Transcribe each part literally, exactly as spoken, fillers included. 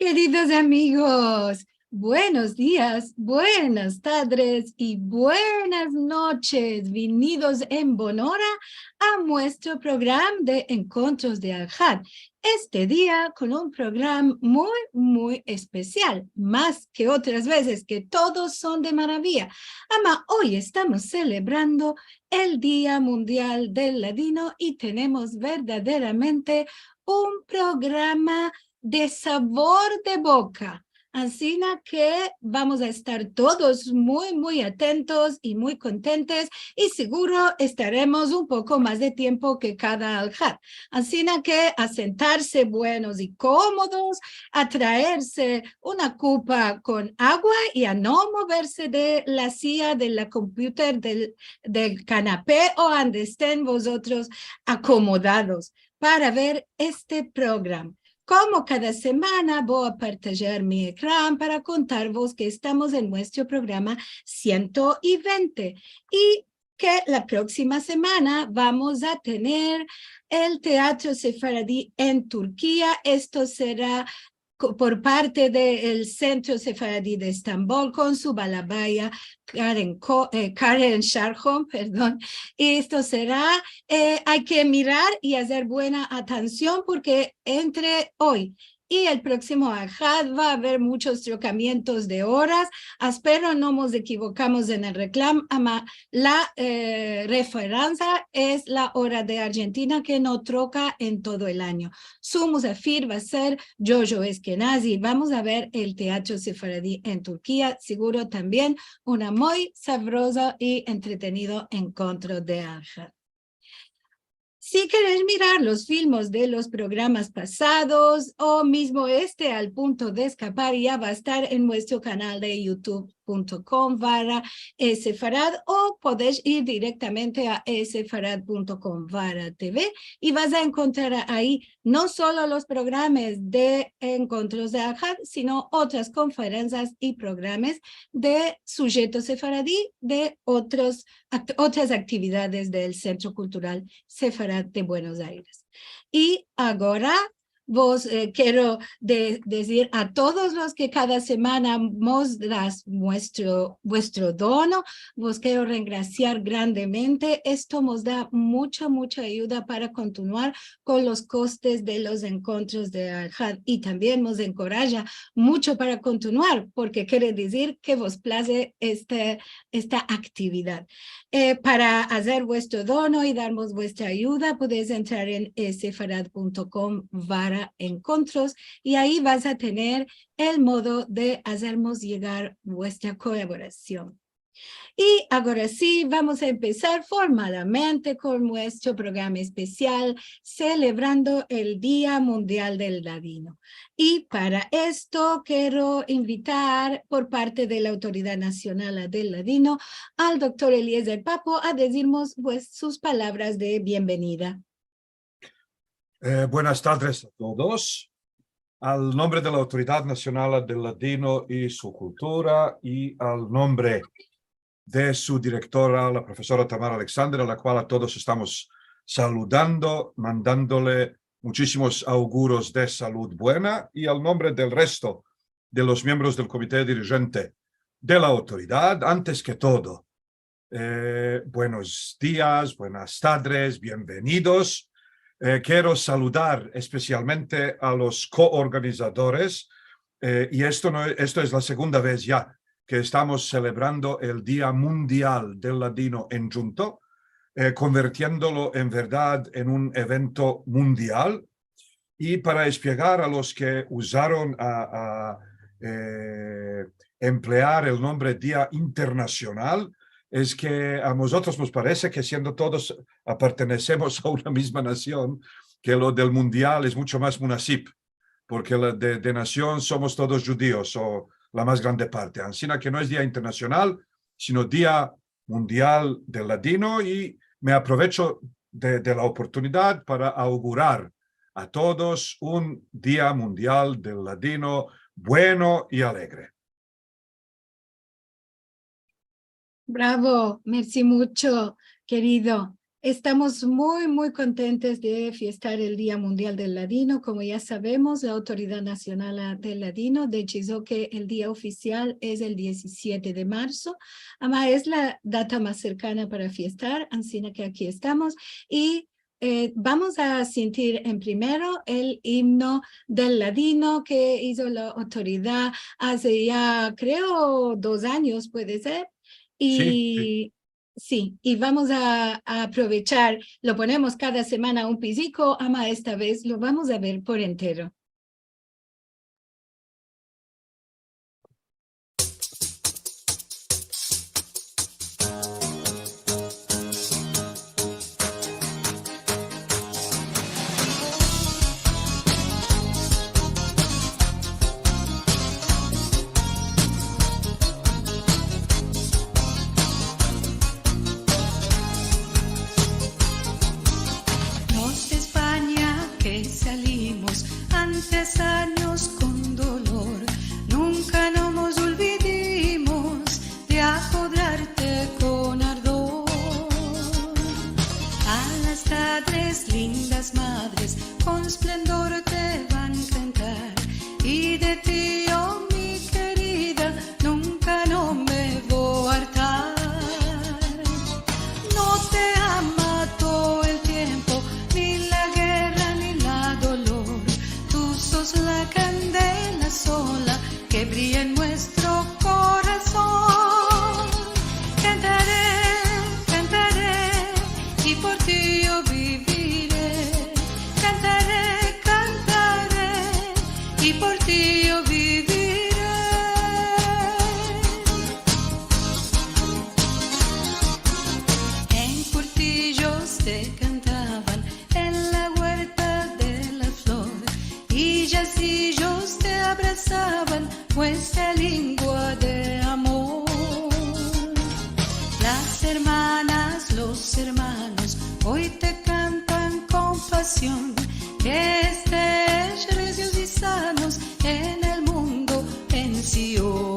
Keridos amigos, buenos dias, buenas tadres i buenas noches. Vinidos en bon ora a muestro program de Enkontros de Alhad. Este dia kon un program muy, muy espesial, mas ke otras vezes, ke todos son de maraviya. Ama oy estamos selebrando el Dia Mundial del Ladino i tenemos verdaderamente un programa de savor de boka. Ansina ke vamos a estar todos muy, muy atentos i muy kontentes i seguro estaremos un poko mas de tiempo ke kada alhad. Ansina ke a sentarse buenos i komodos, a traerse una kupa kon agua i a no moverse de la silla, de la computer, del, del kanape o ande esten vozotros akomodados para ver este program. Komo kada semana, vo a partajar mi ekran para kontarvos ke estamos en muestro programa siento i vente i ke la proksima semana vamos a tener el Teatro Sefaradi en Turkia. Esto sera ko-, por parte del Sentro Sefaradi de Estambol kon su balabaya Karen Ko-, eh, Karen Sharhon, pardon. I esto sera, eh, ay ke mirar i azer buena atension porke entre oy i el proksimo alhad va a aver munchos trokamientos de oras. Espero no mos ekivokamos en el reklam, ama la, eh, referansa es la ora de Argentina ke no troka en todo el anyo. Su muzafir va a ser Jojo Eskenazi. Vamos a ver el Teatro Sefaradi en Turkia, seguro tambien una muy savroza i entretenido enkontro de alhad. Si keres mirar los filmos de los programas pasados o mizmo este al punto de eskapar, ya va a estar en muestro kanal de youtube punto com barra esefarad o podes ir direktamente a esefarad punto com barra tv i vas a enkontrar ayi no solo los programas de Enkontros de Alhad, sino otras konferensias i programas de sujeto sefaradi, de otros act-, otras aktividades del Sentro Kultural Sefarad de Buenos Aires. I agora vos, eh, kero de-, dizir a todos los ke kada semana mos das muestro, vuestro dono, vos kero rengrasiar grandemente. Esto mos da muncha, muncha ayuda para kontinuar kon los kostes de los enkontros de alhad i tambien mos enkoraja muncho para kontinuar, porke kere dizir ke vos plaze este, esta aktividad. Eh, para azer vuestro dono i darmos vuestra ayuda, podes entrar en esefarad punto com barra enkontros i ayi vas a tener el modo de azermos yegar vuestra kolaborasion. I agora si, vamos a empesar formalmente kon muestro programa espesial selebrando el Dia Mundial del Ladino. I para esto kero invitar por parte de la Autoridad Nasional del Ladino al doktor Eliezer Papo a dizirmos, pues, sus palavras de bienvenida. Eh, buenas tadres a todos. Al nombre de la Autoridad Nasional del Ladino i su Kultura i al nombre de su direktora, la profesora Tamara Alexander, a la kual a todos estamos saludando, mandandole munchisimos auguros de salud buena, i al nombre del resto de los miembros del Komite Dirijente de la Autoridad, antes ke todo, eh, buenos dias, buenas tadres, bienvenidos. Eh, kero saludar espesialmente a los koorganizadores, eh, i esto no, esto es la segunda vez ya ke estamos selebrando el Dia Mundial del Ladino endjunto, eh, konvertiendolo en verdad en un evento mundial. I para espiegar a los ke uzaron a, a, eh, emplear el nombre Dia Internasional, es ke a mozotros mos parese ke siendo todos, ah, pertenesemos a una mizma nasion, ke lo del mundial es muncho mas munasip, porke la de, de nasion somos todos djudios, o la mas grande parte. Ansina ke no es Dia Internasional, sino Dia Mundial del Ladino, i me aprovecho de, de la oportunidad para augurar a todos un Dia Mundial del Ladino bueno i alegre. Bravo, mersi muncho, kerido. Estamos muy, muy kontentos de fiestar el Dia Mundial del Ladino. Komo ya savemos, la Autoridad Nasional del Ladino desidio ke el dia ofisial es el diezisiete de marso. Ama es la data mas serkana para fiestar, ansina ke aki estamos. I, eh, vamos a sintir en primero el imno del ladino ke izo la autoridad aze ya, kreo, dos anyos, puede ser. Si, si. I si, i vamos a, a aprovechar, lo ponemos kada semana un piziko, ama esta vez lo vamos a ver por entero. Mos de Espanya ke salimos antes anyos kon dolor, nunka no mos olvidimos de akodarte kon ardor. A las madres, lindas madres, kon esplendor te van kantar, i de ti, o mi kerida, nunka no me vo artar. No te ama todo el tiempo, ni la gerra ni la dolor. Tu sos la kandela sola ke brilla en muestro korason. Kantare, kantare, i por ti yo bivire. Kantare, kantare, i por ti yo bivire. En Portillo te kantavan en la guerta de la flor, i yaziyos te abrasavan, muestra lengua de amor. Las ermanas, los ermanos, oy te kantan kon pasion, ke estesh rezios i sanos en el mundo, en Sion.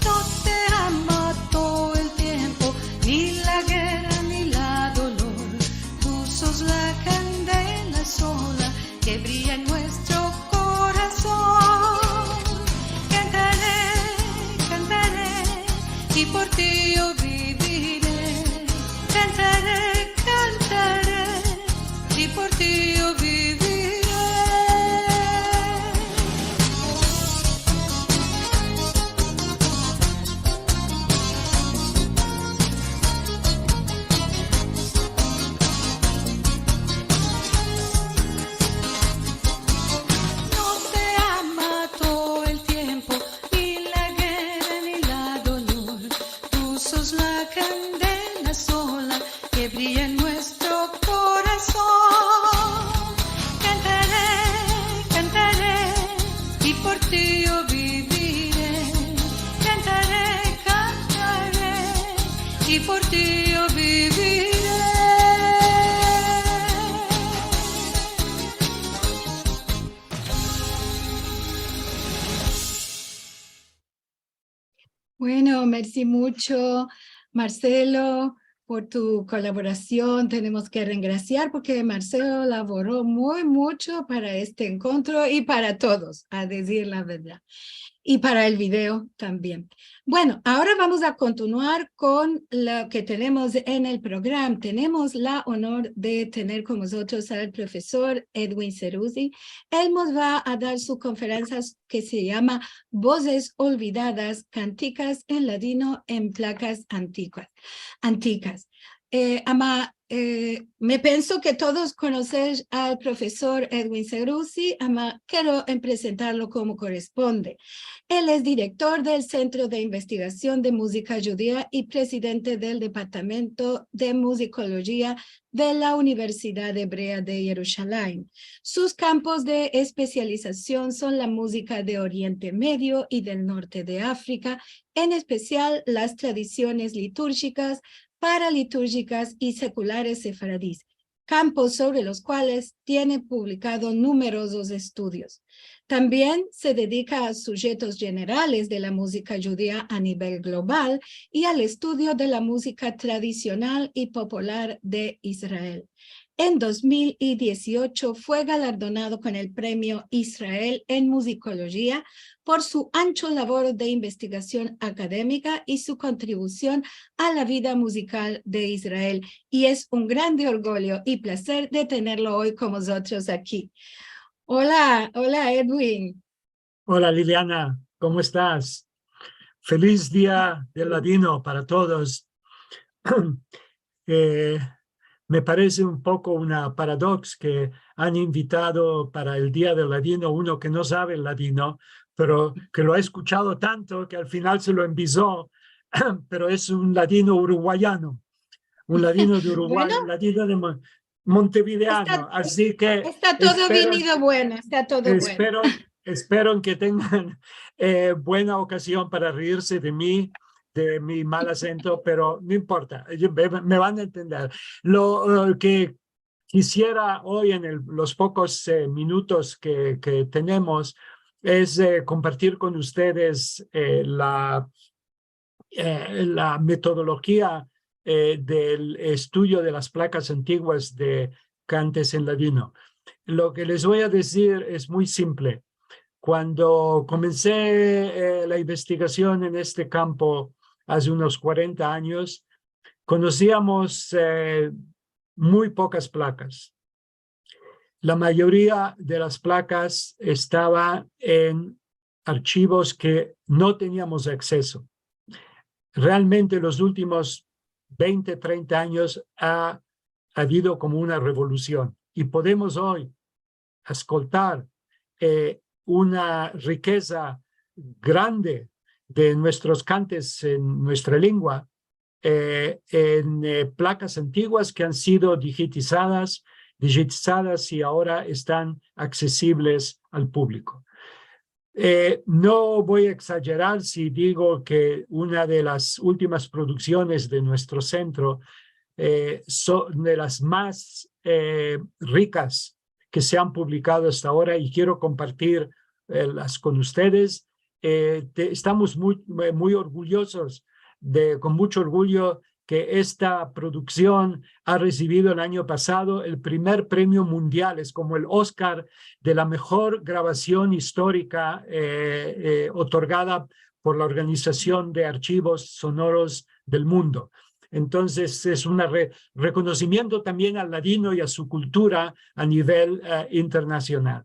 No te ama todo el tiempo, ni la gerra ni la dolor. Tu sos la kandela sola ke brilla en muestro korason. Kantare, kantare, i por ti yo bivire. Kantare, kantare, i por ti yo bivire. No te ama todo el tiempo, ni la gerra ni la dolor. Tu sos la kandela sola ke brilla en muestro korason. Kantare, kantare, i por ti yo bivire. Kantare, kantare, i por ti yo bivire. Bueno, mersi mucho, Marcelo, por tu kolaborasion. Tenemos ke rengrasiar porke Marcelo lavoro muy mucho para este enkontro i para todos, a dizir la verdad. I para el video tambien. Bueno, agora vamos a kontinuar kon lo ke tenemos en el programa. Tenemos la onor de tener kon mozotros al profesor Edwin Seruzi. El mos va a dar su konferensia ke se yama Vozes olvidadas, kantikas en ladino en plakas antikas. Antikas. Eh, ama, eh, me penso ke todos konosesh al profesor Edwin Seruzi, ama kero en prezentarlo komo koresponde. El es direktor del Sentro de Investigasion de Muzika Djudia i prezidente del Departamento de Muzikolojia de la Universidad Ebrea de Yerushalayim. Sus kampos de espesializasion son la muzika de Oriente Medio i del norte de Afrika, en espesial las tradisiones liturjikas, paraliturjikas i sekulares sefaradis. campos sobre los cuales tiene publicado numerosos estudios. También se dedica a sujetos generales de la música judía a nivel global y al estudio de la música tradicional y popular de Israel. En dos mil dieciocho fue galardonado con el Premio Israel en Musicología por su ancho labor de investigación académica y su contribución a la vida musical de Israel. Y es un grande orgullo y plazer de tenerlo hoy con vozotros aki. Ola, ola, Edwin. Ola, Liliana, komo estas? Feliz Dia del Ladino para todos. Eh, me parese un poko una paradoks ke an invitado para el Dia del Ladino uno ke no save el ladino, pero ke lo a eskuchado tanto ke al final se lo envizo, pero es un ladino uruguayano, un ladino de Uruguay, bueno, un ladino de Mon-, montevideano. Esta, asi ke esta todo espero, venido bueno, esta todo bueno. Espero, espero ke tengan, eh, buena okazion para reirse de mi, de mi mal asento, pero no importa, me, me van a entender. Lo, eh, ke kisiera oy en el, los pokos, eh, minutos ke, ke tenemos es, eh, kompartir kon ustedes, eh, la, eh, la metodolojia, eh, del estudio de las plakas antiguas de kantes en ladino. Lo ke les vo a dizir es muy simple. Kuando komense, eh, la investigasion en este kampo aze unos kuarenta anyos, konosiamos, eh, muy pokas plakas. La mayoria de las plakas estava en archivos ke no teniamos akseso. Realmente los ultimos vente, trenta anyos a avido komo una revolusion i podemos oy eskoltar, eh, una rikeza grande de muestros kantes en muestra lengua, eh, en, eh, plakas antiguas ke an sido dijitizadas, dijitizadas i agora estan aksesibles al publiko. Eh, no vo a eksajerar si digo ke una de las ultimas produksiones de muestro sentro, eh, son de las mas, eh, rikas ke se an publikado asta agora i kero kompartir, eh, las kon ustedes. Eh, te-, estamos muy, eh, muy orgulyozos de, kon muncho orgulyo, ke esta produksion a resivido el anyo pasado el primer premio mundial, es komo el Oskar de la mejor gravasion istorika, eh, eh, otorgada por la Organizasion de Archivos Sonoros del Mundo. Entonses, es un re-, rekonosimiento tambien al ladino i a su kultura a nivel, eh, internasional.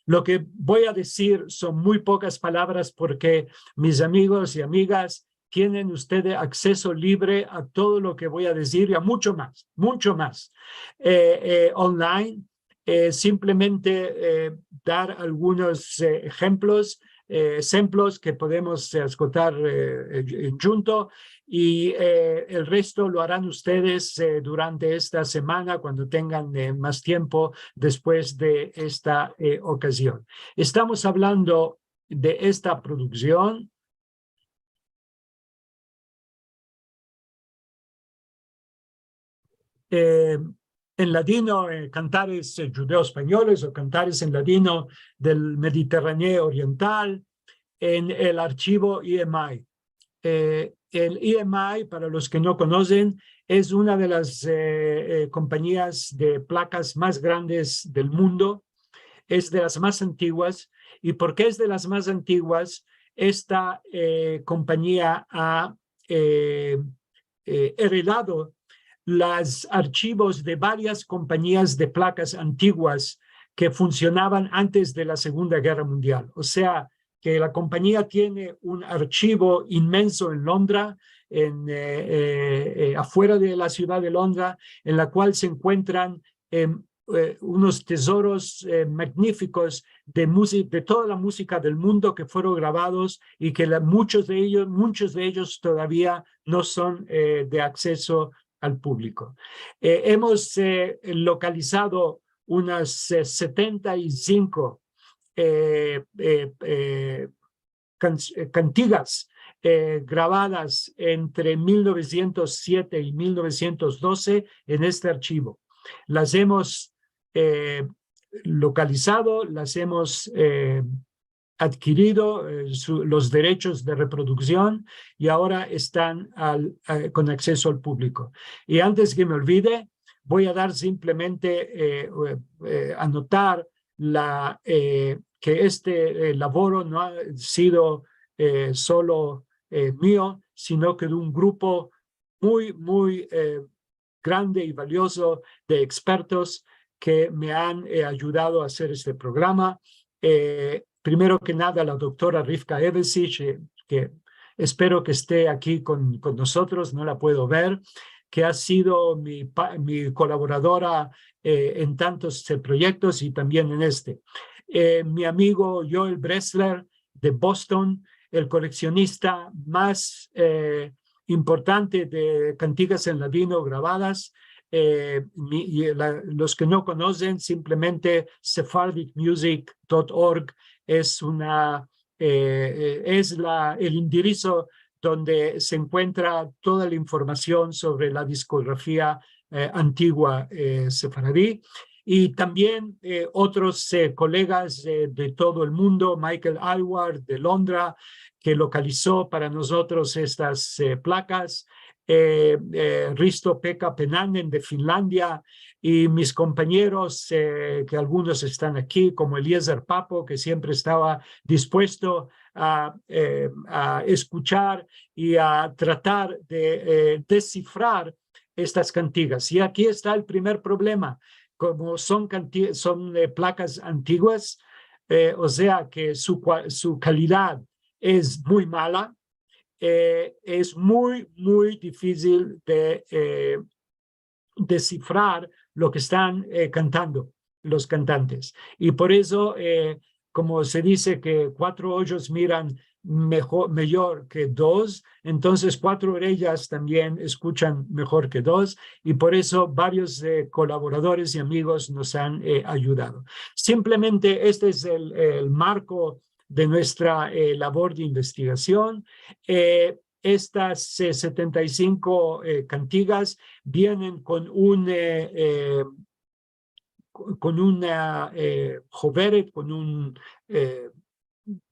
Lo ke vo a dizir son muy pokas palavras porke mis amigos i amigas tienen ustedes akseso livre a todo lo ke vo a dizir i a muncho mas, muncho mas, eh, eh, online. Eh, simplemente, eh, dar algunos, eh, enshemplos, eh, enshemplos ke podemos, eh, eskotar, eh, en-, enjunto, i, eh, el resto lo aran ustedes, eh, durante esta semana, kuando tengan, eh, mas tiempo despues de esta, eh, okazion. Estamos avlando de esta produksion, eh, en ladino, eh, kantares, eh, djudeo-espanyoles o kantares en ladino del Mediterraneo Oriental, en el archivo E M I. Eh, el E M I, para los ke no konosen, es una de las, eh, eh, kompanyas de plakas mas grandes del mundo, es de las mas antiguas. I porke es de las mas antiguas, esta, eh, kompanya a, eh, eh, eredado los archivos de varias kompanyas de plakas antiguas ke funsionavan antes de la Segunda Gerra Mundial. O sea, ke la kompanya tiene un archivo inmenso en Londra, en, eh, eh, eh, afuera de la sivdad de Londra, en la kual se enkuentran, em, eh, unos tezoros, eh, magnifikos de musi-, de toda la muzika del mundo ke fueron gravados i ke la, munchos de eyos, munchos de eyos todavia no son, eh, de akseso al publiko. Eh, emos, eh, lokalizado unas, eh, setenta i sinko, eh, eh, eh, kan-, eh, kantigas, eh, gravadas entre mil novesientos siete i mil novesientos dose en este archivo. Las emos, eh, lokalizado, las emos, eh, adkirido, eh, su, los derechos de reproduksion i agora estan al, eh, kon akseso al publiko. I antes ke me olvide, vo a dar simplemente, eh, eh, anotar la, eh, ke este, eh, lavoro no a sido, eh, solo, eh, mio, sino ke de un grupo muy, muy, eh, grande i valiozo de ekspertos ke me an, eh, ayudado a azer este programa. Eh, primero ke nada, la doktora Rivka Evesich, eh, ke espero ke este aki kon, kon mozotros, no la puedo ver, ke a sido mi pa-, mi kolaboradora, eh, en tantos, eh, proyektos i tambien en este. Eh, mi amigo Joel Bressler, de Boston, el koleksionista mas, eh, importante de kantigas en ladino gravadas. Eh, mi, i la, los ke no konosen, simplemente sephardic music dot org es una, eh, eh, es la, el indirizo donde se enkuentra toda la informasion sovre la diskografia, eh, antigua, eh, sefaradi. I tambien, eh, otros, eh, kolegas, eh, de todo el mundo, Michael Aylward de Londra, ke lokalizo para mozotros estas, eh, plakas, eh, eh, Risto Pekka Penanen de Finlandia, i mis kompañeros, eh, ke algunos estan aki, komo Eliezer Papo, ke siempre estava dispuesto a, eh, a eskuchar i a tratar de, eh, desifrar estas kantigas. I aki esta el primer problema. Komo son kanti-, son, eh, plakas antiguas, eh, o sea ke su kua-, su kalidad es muy mala, eh, es muy, muy difisil de, eh, desifrar lo ke estan, eh, kantando los kantantes. I por ezo, eh, komo se dize ke kuatro ojos miran mejo-, meyor ke dos, entonses kuatro oreyas tambien eskuchan mejor ke dos, i por ezo varios, eh, kolaboradores i amigos mos an, eh, ayudado. Simplemente este es el, el marko de muestra, eh, lavor de investigasion. Eh, estas, eh, setenta i sinko, eh, kantigas vienen kon un, eh, eh, ko-, kon una, eh, hoveret, kon un, eh,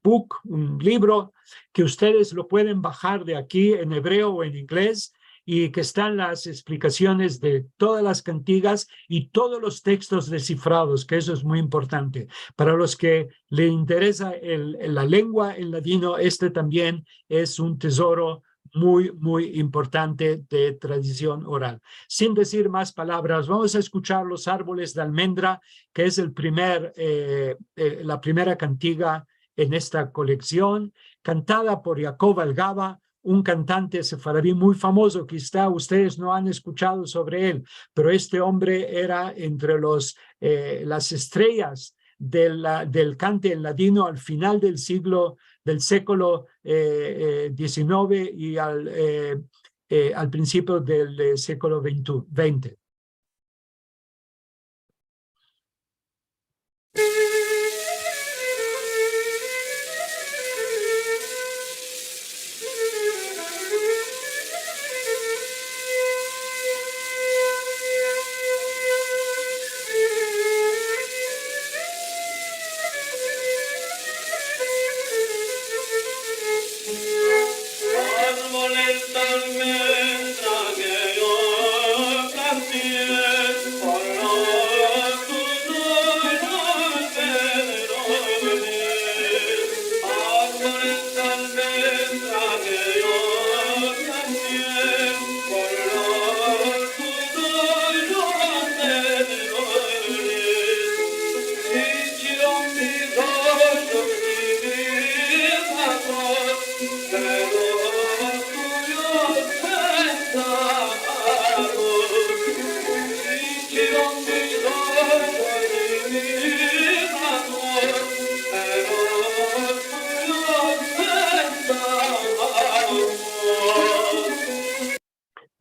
book, un livro, ke ustedes lo pueden bahar de aki en ebreo o en inglez, i ke estan las esplikasiones de todas las kantigas i todos los tekstos desifrados, ke ezo es muy importante. Para los ke le interesa el, la lengua en ladino, este tambien es un tezoro muy, muy importante de tradision oral. Sin dizir mas palavras, vamos a eskuchar Los arboles de almendra, ke es el primer, eh, eh, la primera kantiga en esta koleksion, kantada por Yakov Algava, un kantante sefaradi muy famozo. Kizá ustedes no an eskuchado sovre el, pero este ombre era entre los, eh, las estreyas de la, del kante en ladino al final del siglo, del sekolo, eh, eh, dizinove i al, eh, eh, al prinsipio del, eh, sekolo vente.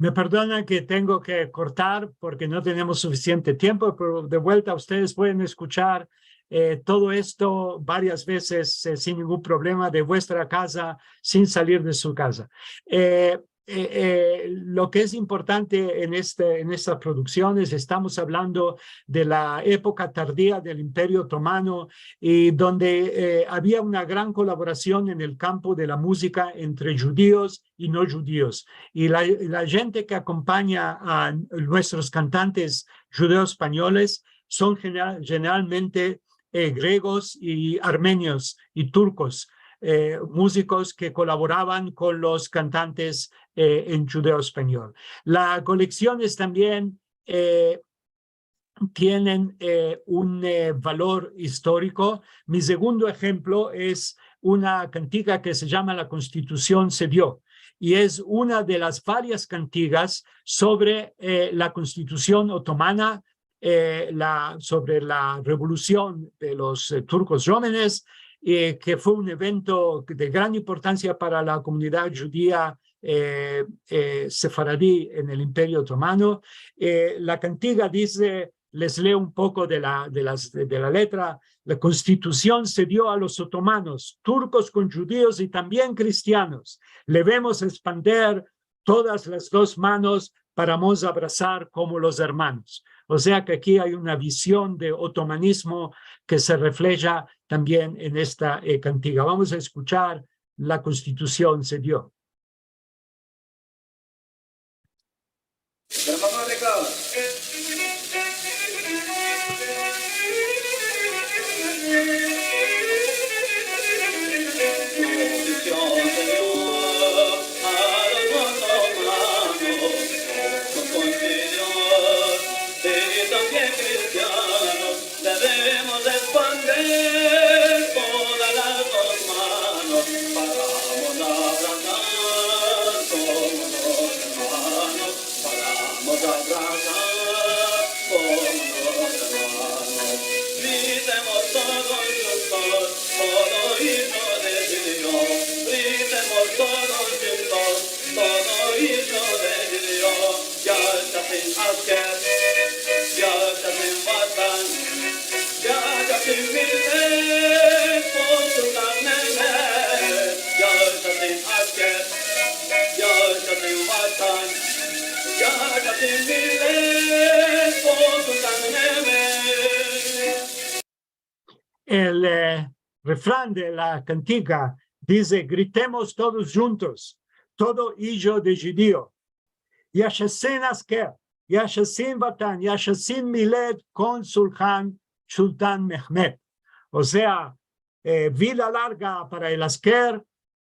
Me perdona ke tengo ke kortar porke no tenemos sufisiente tiempo, pero de vuelta ustedes pueden eskuchar, eh, todo esto varias vezes, eh, sin ningun problema de vuestra kaza, sin salir de su kaza. Eh, eh, eh, lo ke es importante en este, en estas produksiones, estamos avlando de la epoka tardia del Imperio Otomano, i donde, eh, avia una gran kolaborasion en el kampo de la muzika entre djudios i no djudios. I la, la djente ke akompanya a muestros kantantes djudeo-espanyoles son genera-, jeneralmente, eh, gregos i armenios i turkos, eh, muzikos ke kolaboravan kon los kantantes, eh, en djudeo-espanyol. La koleksiones tambien, eh, tienen, eh, un, eh, valor istoriko. Mi segundo enshemplo es una kantika ke se yama La Konstitusion se dio, i es una de las varias kantigas sovre, eh, la Konstitusion otomana, eh, la, sovre la revolusion de los, eh, turkos jovenes, eh, ke fue un evento de gran importansia para la komunidad djudia, eh, eh, sefaradi en el Imperio Otomano. Eh, la kantiga dize, les leo un poko de la, de las, de la letra: "La Konstitusion se dio a los otomanos, turkos kon djudios i tambien kristianos. Le vemos espander todas las dos manos para mos abrasar komo los ermanos". O sea ke aki ay una vizion de otomanizmo ke se refleja tambien en esta, eh, kantiga. Vamos a eskuchar La Konstitusion se dio. Devemos espander todas las dos manos, para mos abrasar komo los ermanos, para mos abrasar komo los ermanos. Gritemos todos djuntos, todo ijo de djudio. Gritemos todos djuntos, todo ijo de djudio. Yashasin asker, yashasin vatan, yashasin millet, Sultan Mehmet. Yashasin asker, yashasin vatan, yashasin millet, Sultan Mehmet. El, eh, refran de la kantika dize: "Gritemos todos djuntos, todo ijo de djudio: Yashasin asker, yashasin vatan, yashasin millet kon Sultan, Sultan Mehmet". O sea, eh, vida larga para el asker,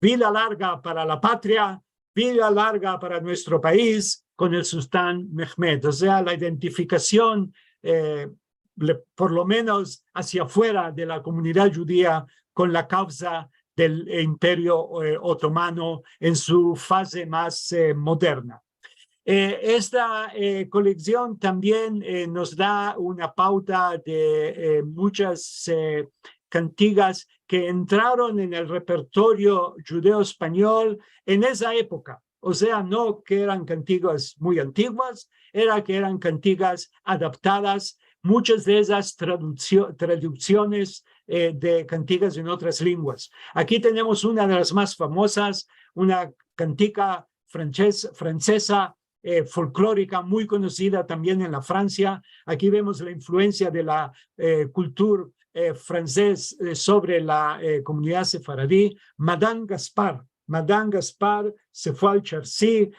vida larga para la patria, vida larga para muestro pais kon el Sultan Mehmet. O sea, la identifikasion, eh, le-, por lo menos asia afuera de la komunidad djudia kon la kavza del, eh, Imperio, eh, Otomano en su faze mas, eh, moderna. Eh, esta, eh, koleksion tambien, eh, mos da una pauta de, eh, muchas, eh, kantigas ke entraron en el repertorio djudeo-espanyol en esa epoka. O sea, no ke eran kantigas muy antiguas, era ke eran kantigas adaptadas, muchas de ezas traduksio-, traduksiones, eh, de kantigas en otras lenguas. Aki tenemos una de las mas famozas, una kantika franches-, franseza, eh, folklorika, muy konosida tambien en la Fransia. Aki vemos la influensia de la, eh, kultura, eh, franses, eh, sovre la, eh, komunidad sefaradi. Madam Gaspar. Madam Gaspar se fue al Charsi.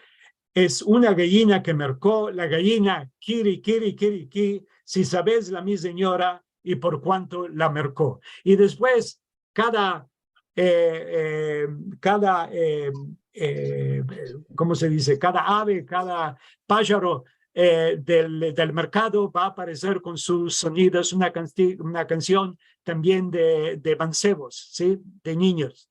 Es una gayina ke merko, la gayina kiri, kiri, kiri, ki, si saves la mi sinyora i por kuanto la merko. I despues, kada, eh, eh, kada, eh, eh, komo se dize? Kada ave, kada pajaro, eh, del, del merkado va a apareser kon sus sonidos, una kansi-, una kansion tambien de, de mansevos, si? De ninyos.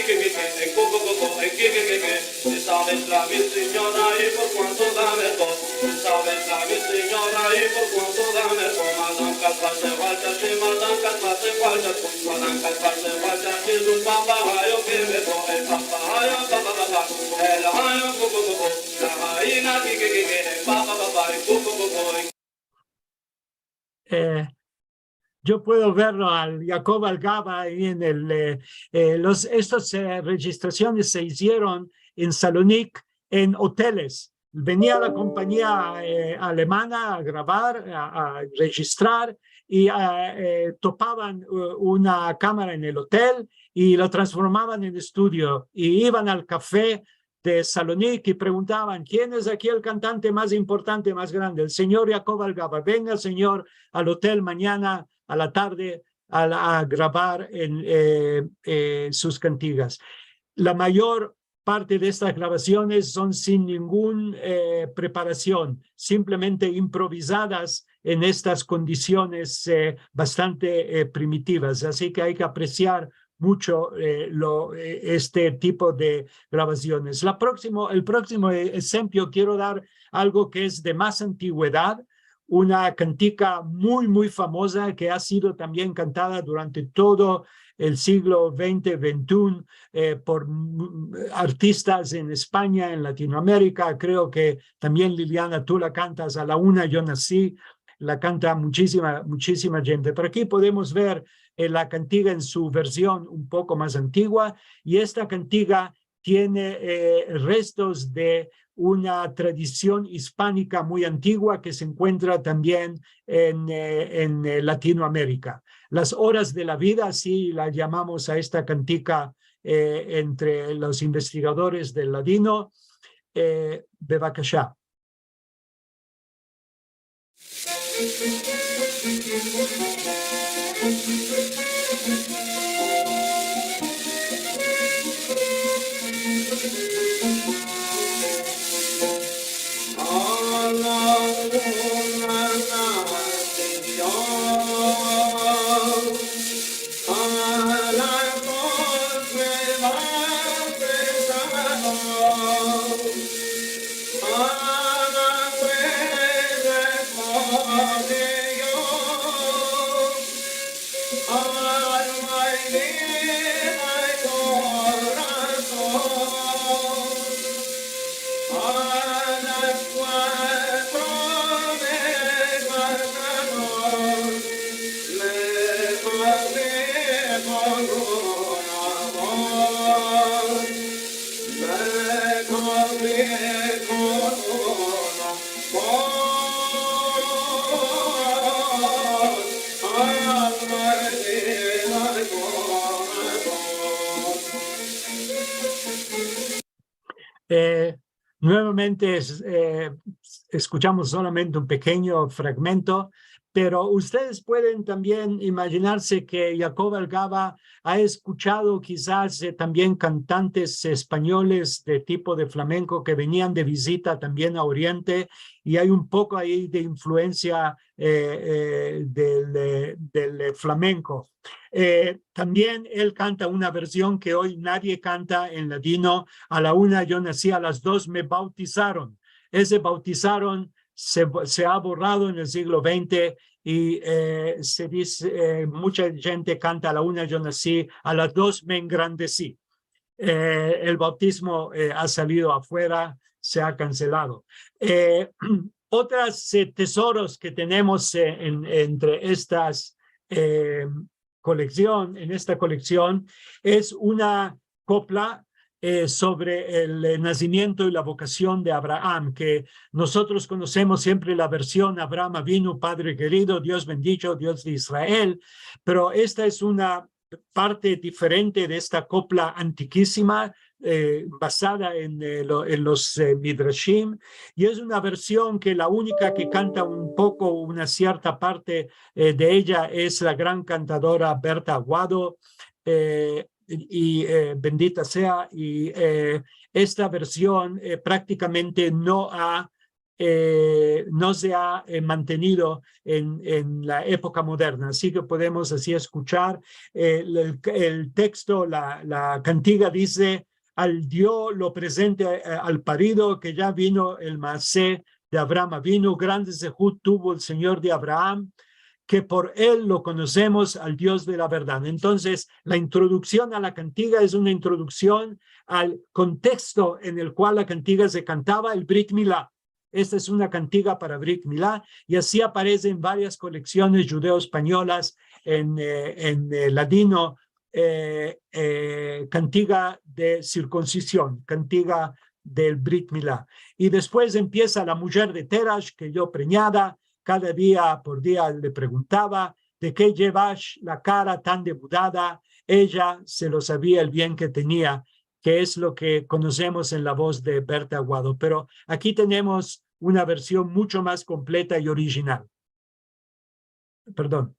Ke, ke, ke, e, ko, ko, ko, ko, e, ke, ke, ke, ke. Te saves la, mi sinyora, i por kuanto dame to. Te saves la, mi sinyora, i por kuanto dame to. Madan kaspa se walta, she, madan kaspa se walta, madan kaspa se walta, she, un papahayo ke me to, e papahayo, pa, pa, pa, pa, e lahayo, ko, ko, ko, ko, la haina, ke, ke, ke, ke, e pa, pa, pa, pa, e ko, ko, ko, ko, e. Eh, yo puedo verlo al Yaakov Algava ahí en el, eh, eh, los, estos, eh, registraciones se izieron en Salonik, en oteles. Venia la kompanyia, eh, alemana a gravar, a, a rejistrar, i, eh, eh, topavan, eh, una kamara en el otel i la transformavan en estudio, i ivan al kafe de Salonik i preguntavan: "Kien es aki el kantante mas importante, mas grande?" "El sinyor Yaakov Algava. Venga, sinyor, al otel manyana a la tarde a la, a gravar en, eh, eh, sus kantigas." La mayor parte de estas gravasiones son sin ningun, eh, preparasion, simplemente improvizadas en estas kondisiones, eh, bastante, eh, primitivas. Asi ke ay ke apresiar muncho, eh, lo, eh, este tipo de gravasiones. La proksimo, el proksimo, eh, enshemplo, kero dar algo ke es de mas antigüedad, una kantika muy, muy famoza ke a sido tambien kantada durante todo el siglo vente, ventiun, eh, por, mm, artistas en Espanya, en Latinoamerika. Kreo ke tambien, Liliana, tu la kantas, A la una yo nasi, la kanta munchisima, munchisima djente. Pero aki podemos ver, eh, la kantika en su version un poko mas antigua, i esta kantika tiene, eh, restos de una tradision ispanika muy antigua ke se enkuentra tambien en, eh, en, eh, Latinoamerika. Las oras de la vida, asi la yamamos a esta kantika, eh, entre los investigadores del ladino, eh, bevakasha. Eh, nuevamente es, eh, escuchamos solamente un pekenyo fragmento, pero ustedes pueden tambien imaginarse ke Yaakov Algava a eskuchado kizas, eh, tambien kantantes espanyoles de tipo de flamenko ke venian de vizita tambien a Oriente, i ay un poko ayi de influensia, eh, eh, del, eh, del, eh, flamenko. Eh, tambien el kanta una version ke oy nadie kanta en ladino, A la una yo nasi, a las dos me bautizaron. Ese bautizaron se, se a borrado en el siglo vente i, eh, se dize, eh, muncha djente kanta A la una yo nasi, a las dos me engrandesi. Eh, el bautismo, eh, a salido afuera, se a kanselado. Eh, otras, eh, tesoros ke tenemos, eh, en, entre estas, eh, koleksion, en esta koleksion, es una kopla, eh, sovre el, eh, nasimiento i la vokasion de Abraham, ke mozotros konosemos siempre la version Abraham Avinu, padre kerido, Dios bendicho, Dios de Israel, pero esta es una parte diferente de esta kopla antikisima, eh, bazada en, eh, lo, en los, eh, midrashim, i es una version ke la unika ke kanta un poko, una sierta parte, eh, de eya es la gran kantadora Berta Aguado, eh, i, eh, bendita sea, i, eh, esta version, eh, praktikamente no a eh, no se ha, eh, mantenido en, en la epoka moderna. Asi ke podemos ansi eskuchar, eh, el, el teksto, la, la kantiga dize: "Al Dio lo prezente, eh, al parido, ke ya vino el maase de Avraham Avinu, grande zehut tuvo el Sinyor de Avraham, ke por el lo konosemos, al Dio de la verdad." Entonses, la introduksion a la kantiga es una introduksion al konteksto en el kual la kantiga se kantava, el Brit Mila. Esta es una kantiga para Brit Mila, i ansi aparese en varias koleksiones djudeo-espanyolas en, eh, en, eh, ladino, eh, eh, kantiga de sirkunsizion, kantiga del Brit Mila. I despues empiesa la mujer de Terash, ke yo prenyada, kada dia por dia le preguntava: "De ke yevas la kara tan demudada?" Eya se lo savia el bien ke tenia, ke es lo ke konosemos en la voz de Berta Aguado. Pero aki tenemos una version muncho mas kompleta i orijinal. Pardon.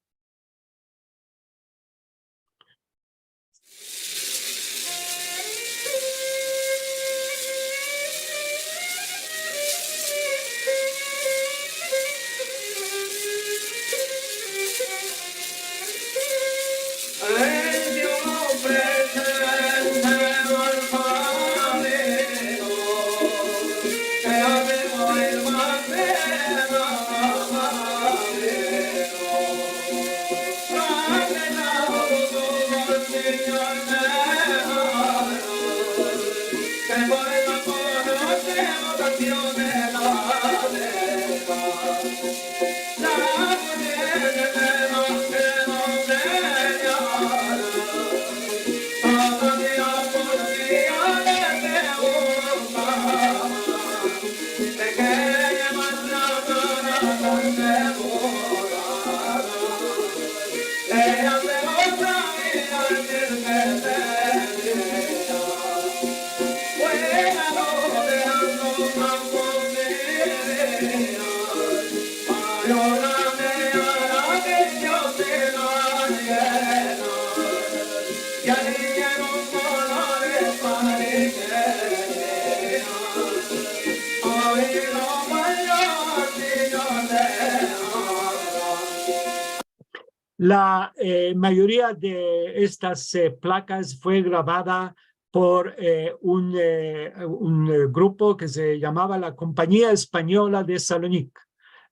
La, eh, mayoria de estas, eh, plakas fue gravada por, eh, un, eh, un, eh, grupo ke se yamava la Kompanyia Espanyola de Salonik,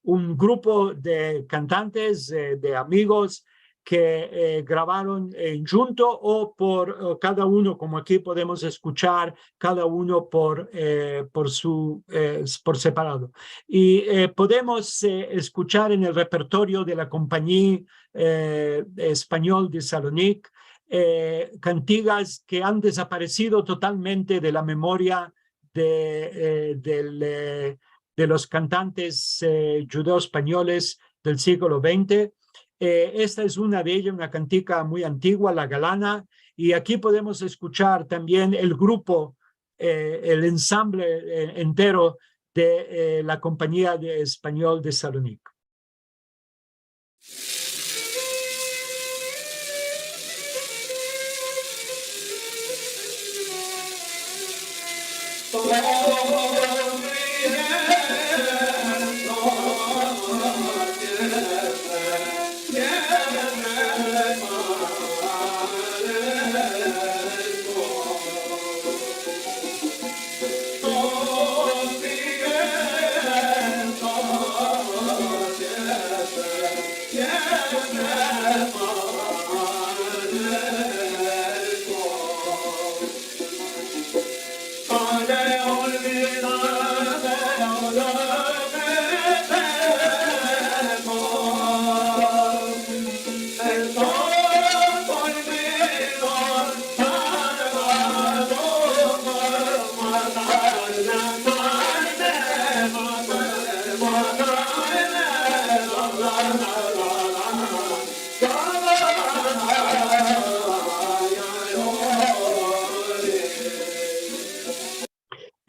un grupo de kantantes, eh, de amigos ke, eh, gravaron, eh, djunto o por, o kada uno, komo aki podemos eskuchar, kada uno por, eh, por su, eh, por separado. I, eh, podemos, eh, eskuchar en el repertorio de la Kompanyia, eh, Espanyola de Salonik, eh, kantigas ke han dezaparesido totalmente de la memoria de, eh, del, eh, de los kantantes, eh, djudeo-espanyoles del siglo vente. Eh, esta es una de eyas, una kantika muy antigua, La Galana, i aki podemos eskuchar tambien el grupo, eh, el ensamble, eh, entero de, eh, la Kompanyia de, Espanyola de Salonik.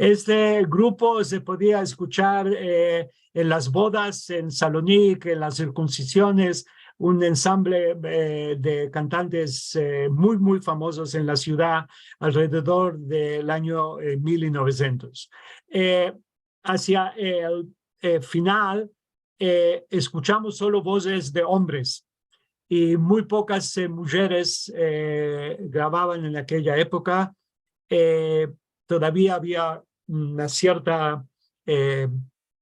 Este grupo se podia eskuchar, eh, en las bodas en Salonik, en las sirkunsiziones, un ensamble, eh, de kantantes, eh, muy, muy famosos en la sivdad alrededor del anyo, eh, mil novesientos. Eh, asia el, eh, final, eh, eskuchamos solo vozes de ombres i muy pokas, eh, mujeres, eh, gravavan en akeya epoka. Eh, todavia avia una sierta, eh,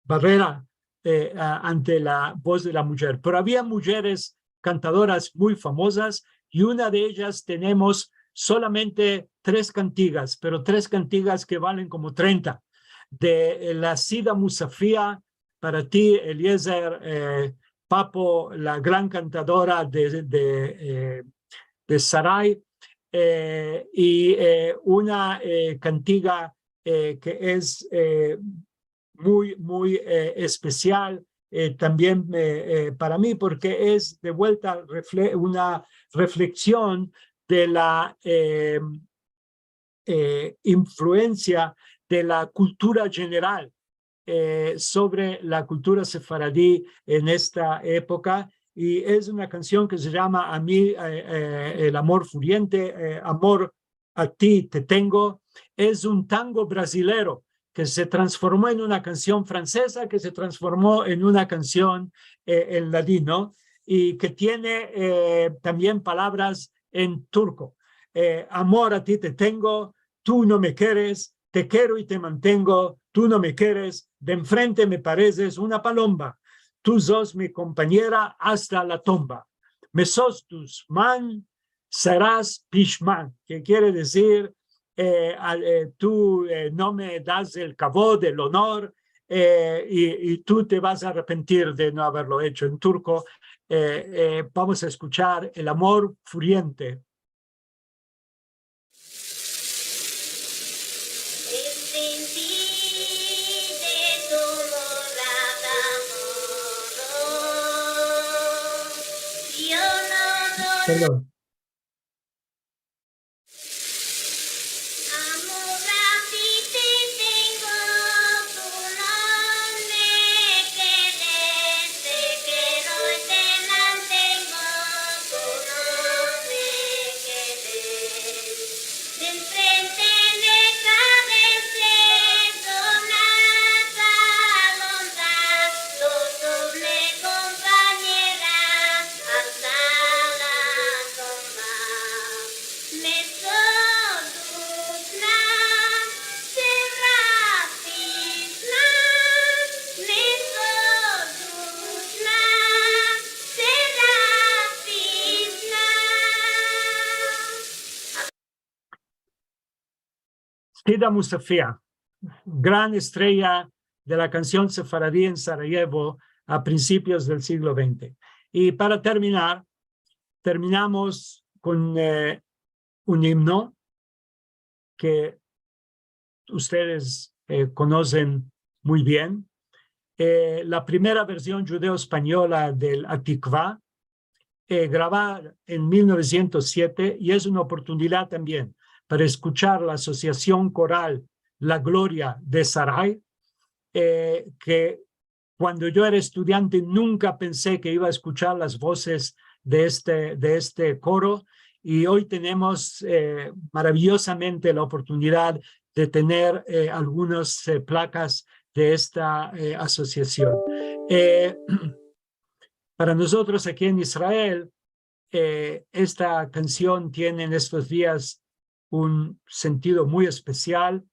barera, eh, a-, ante la voz de la mujer. Pero avia mujeres kantadoras muy famozas i una de eyas tenemos solamente tres kantigas, pero tres kantigas ke valen komo trenta, de, eh, la Sida Musafia, para ti, Eliezer, eh, Papo, la gran kantadora de, de, eh, de Sarai, eh, i, eh, una, eh, kantiga, eh, ke es, eh, muy, muy, eh, espesial, eh, tambien, eh, eh, para mi, porke es de vuelta refle-, una refleksion de la, eh, eh, influensia de la kultura jeneral, eh, sovre la kultura sefaradi en esta epoka, i es una kansion ke se yama A mi, eh, eh, el amor furiente, eh, Amor a ti te tengo. Es un tango brasilero ke se transformo en una kansion franseza, ke se transformo en una kansion, eh, en ladino, i ke tiene, eh, tambien palavras en turko. Eh, amor a ti te tengo, tu no me keres, te kero i te mantengo, tu no me keres, de enfrente me pareses una palomba, tu sos mi kompanyera asta la tomba. Me sostus man, seras pishman, ke kiere dizir, eh, al-, eh, tu, eh, no me das el kavod, el onor, eh, i, i tu te vas a arrepentir de no averlo echo en turko. Eh, eh, vamos a eskuchar El amor furiente. Pardon. Amor a ti te tengo, tu no me keres, te kero i te mantengo, tu no me keres. De enfrente me pareses una palomba, tu sos mi kompanyera asta la tomba. Me sostus man, seras pishman, me sostus man, seras pishman. Sida Musafia, gran estrella de la kansion sefaradi en Sarajevo a prinsipios del siglo vente. I para terminar, terminamos kon, eh, un imno ke ustedes, eh, konosen muy bien. Eh, la primera version djudeo-espanyola del Atikva, eh, gravada en mil novesientos siete, i es una oportunidad tambien para eskuchar la asosiasion koral La Gloria de Sarai, eh, ke kuando yo era estudiante nunka pense ke iva a eskuchar las vozes de este, de este koro, i oy tenemos, eh, maraviyozamente la oportunidad de tener, eh, algunas, eh, plakas de esta, eh, asosiasion. Eh, para mozotros aki en Israel, eh, esta kansion tiene en estos dias un sentido muy espesial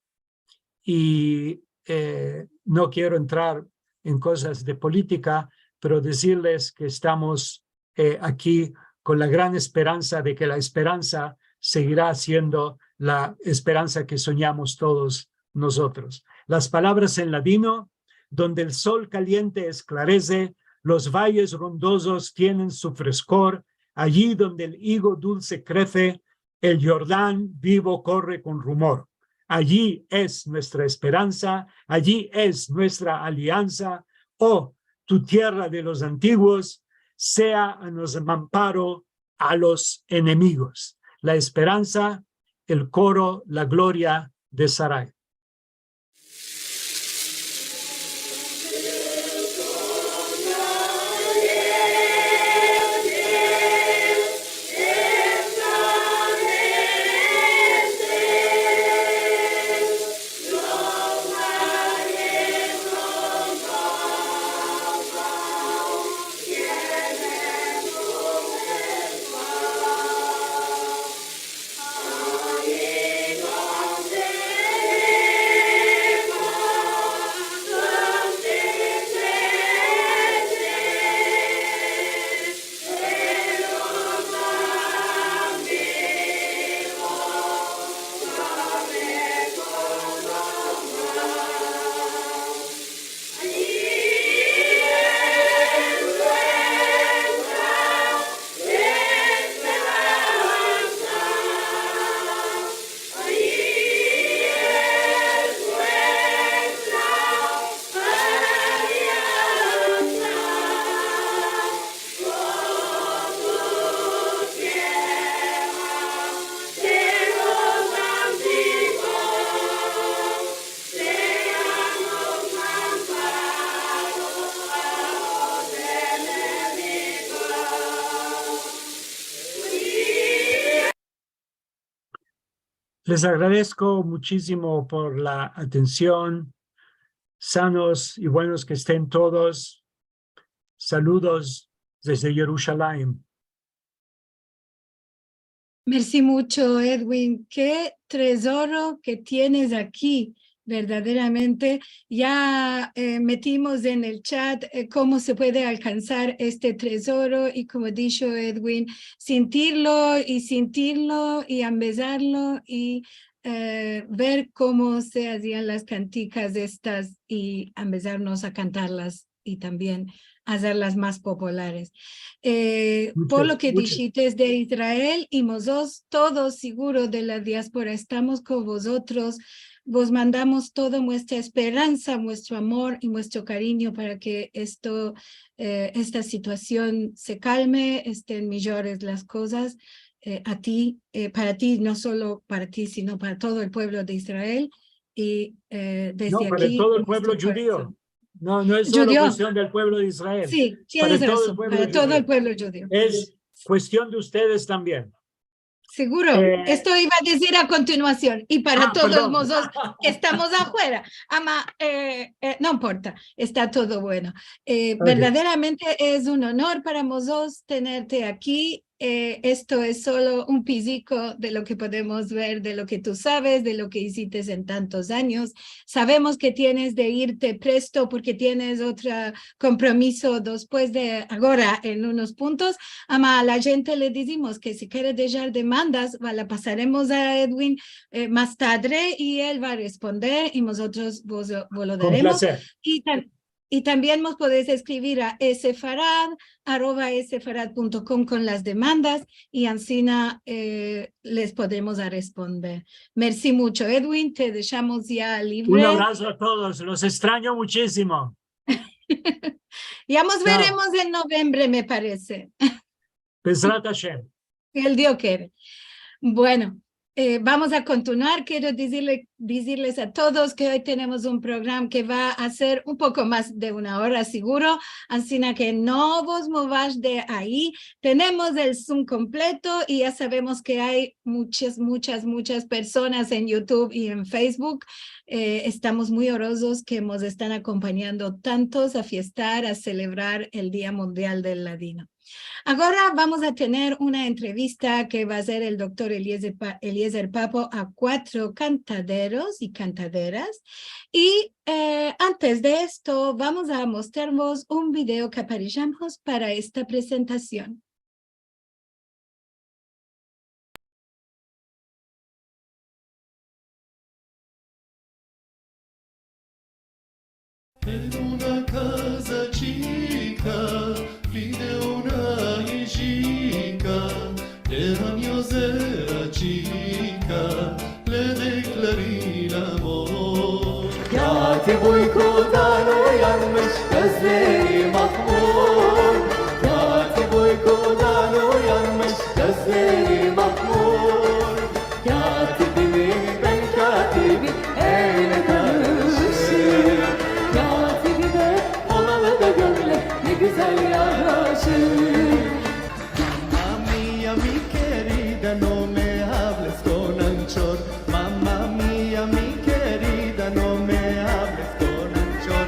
i, eh, no kero entrar en kozas de politika, pero dizirles ke estamos, eh, aki kon la gran esperansa de ke la esperansa segira siendo la esperansa ke sonyamos todos mozotros. Las palavras en ladino: donde el sol kaliente esklarese, los vayes rondozos tienen su freskor, ayi donde el igo dulse krese, el Yordan bivo korre kon rumor. Ayi es muestra esperansa, ayi es muestra aliansa. O tu tierra de los antiguos sea a nos amparo a los enemigos. La esperansa, el koro, La Gloria de Sarai. Les agradezco muchisimo por la atension. Sanos i buenos ke esten todos. Saludos desde Yerushalayim. Mersi mucho, Edwin. Ke trezoro ke tienes aki, verdaderamente. Ya, eh, metimos en el chat, eh, komo se puede alkansar este trezoro i, komo disho Edwin, sintirlo i sintirlo i ambezarlo i, eh, ver komo se azian las kantikas estas i ambezarmos a kantarlas i tambien azerlas mas populares. Eh, por lo ke dishites de Israel i mozotros todos, seguro, de la diaspora, estamos kon vozotros. Vos mandamos toda muestra esperansa, muestro amor i muestro karinyo para ke esto, eh, esta situasion se kalme, esten mijores las kozas, eh, a ti, eh, para ti, no solo para ti, sino para todo el puevlo de Israel. I, eh, dezde aki, muestro korazon. No, para todo el puevlo djudio. No, no es solo kuestion del puevlo de Israel. Si, tienes razon, para todo el puevlo djudio. Es kuestion de ustedes tambien. Seguro. Eh, esto iva a dizir a kontinuasion. I para todos mozotros ke estamos afuera. Ama, eh, eh, no importa. Esta todo bueno. Eh, verdaderamente es un onor para mozotros tenerte aki. Eh, esto es solo un piziko de lo ke podemos ver, de lo ke tu saves, de lo ke izites en tantos anyos. Savemos ke tienes de irte presto porke tienes otro kompromiso despues de agora en unos puntos. Ama a la djente le dizimos ke si kere deshar demandas, va, la pasaremos a Edwin, eh, mas tadre i el va a responder i mozotros vos, vos lo daremos. Kon plazer. I tam-, I tambien mos podesh eskrivir a sefarad arroba sefarad punto com kon las demandas i ansina, eh, les podemos a responder. Mersi mucho, Edwin, te deshamos ya livre. Un abrazo a todos, los estranyo muchisimo. Ya mos veremos en novembre, me parese. Bezrat Hashem. Si el Dio kere. Bueno, eh, vamos a kontinuar. Kero dizirle, dizirles a todos ke oy tenemos un programa ke va a ser un poko mas de una ora, seguro. Ansina ke no vos movash de ayi. Tenemos el Zoom kompleto i ya savemos ke ay muchas, muchas, muchas personas en YouTube i en Facebook. Eh, estamos muy orozos ke mos estan akompanyando tantos a fiestar, a selebrar el Dia Mundial del Ladino. Agora vamos a tener una entrevista ke va a azer el doktor Eliezer Pa-, Eliezer Papo a kuatro kantaderos i kantaderas. I, eh, antes de esto, vamos a mostrarvos un video ke aparejamos para esta prezentasion. En una kaza chika, vive una ijika, de anyos era chika, le deklari el amor. Yati boy kodan uyanmış, gözleri mahmur. Yati boy kodan uyanmış, gözleri mahmur. Katibim, ben katibim, eyle karışır. Katibi de, olanı da görle, ne güzel yaraşır. Mamma mia, mi kerida, no me ables kon anchor. Mamma mia, mi kerida, no me ables kon anchor.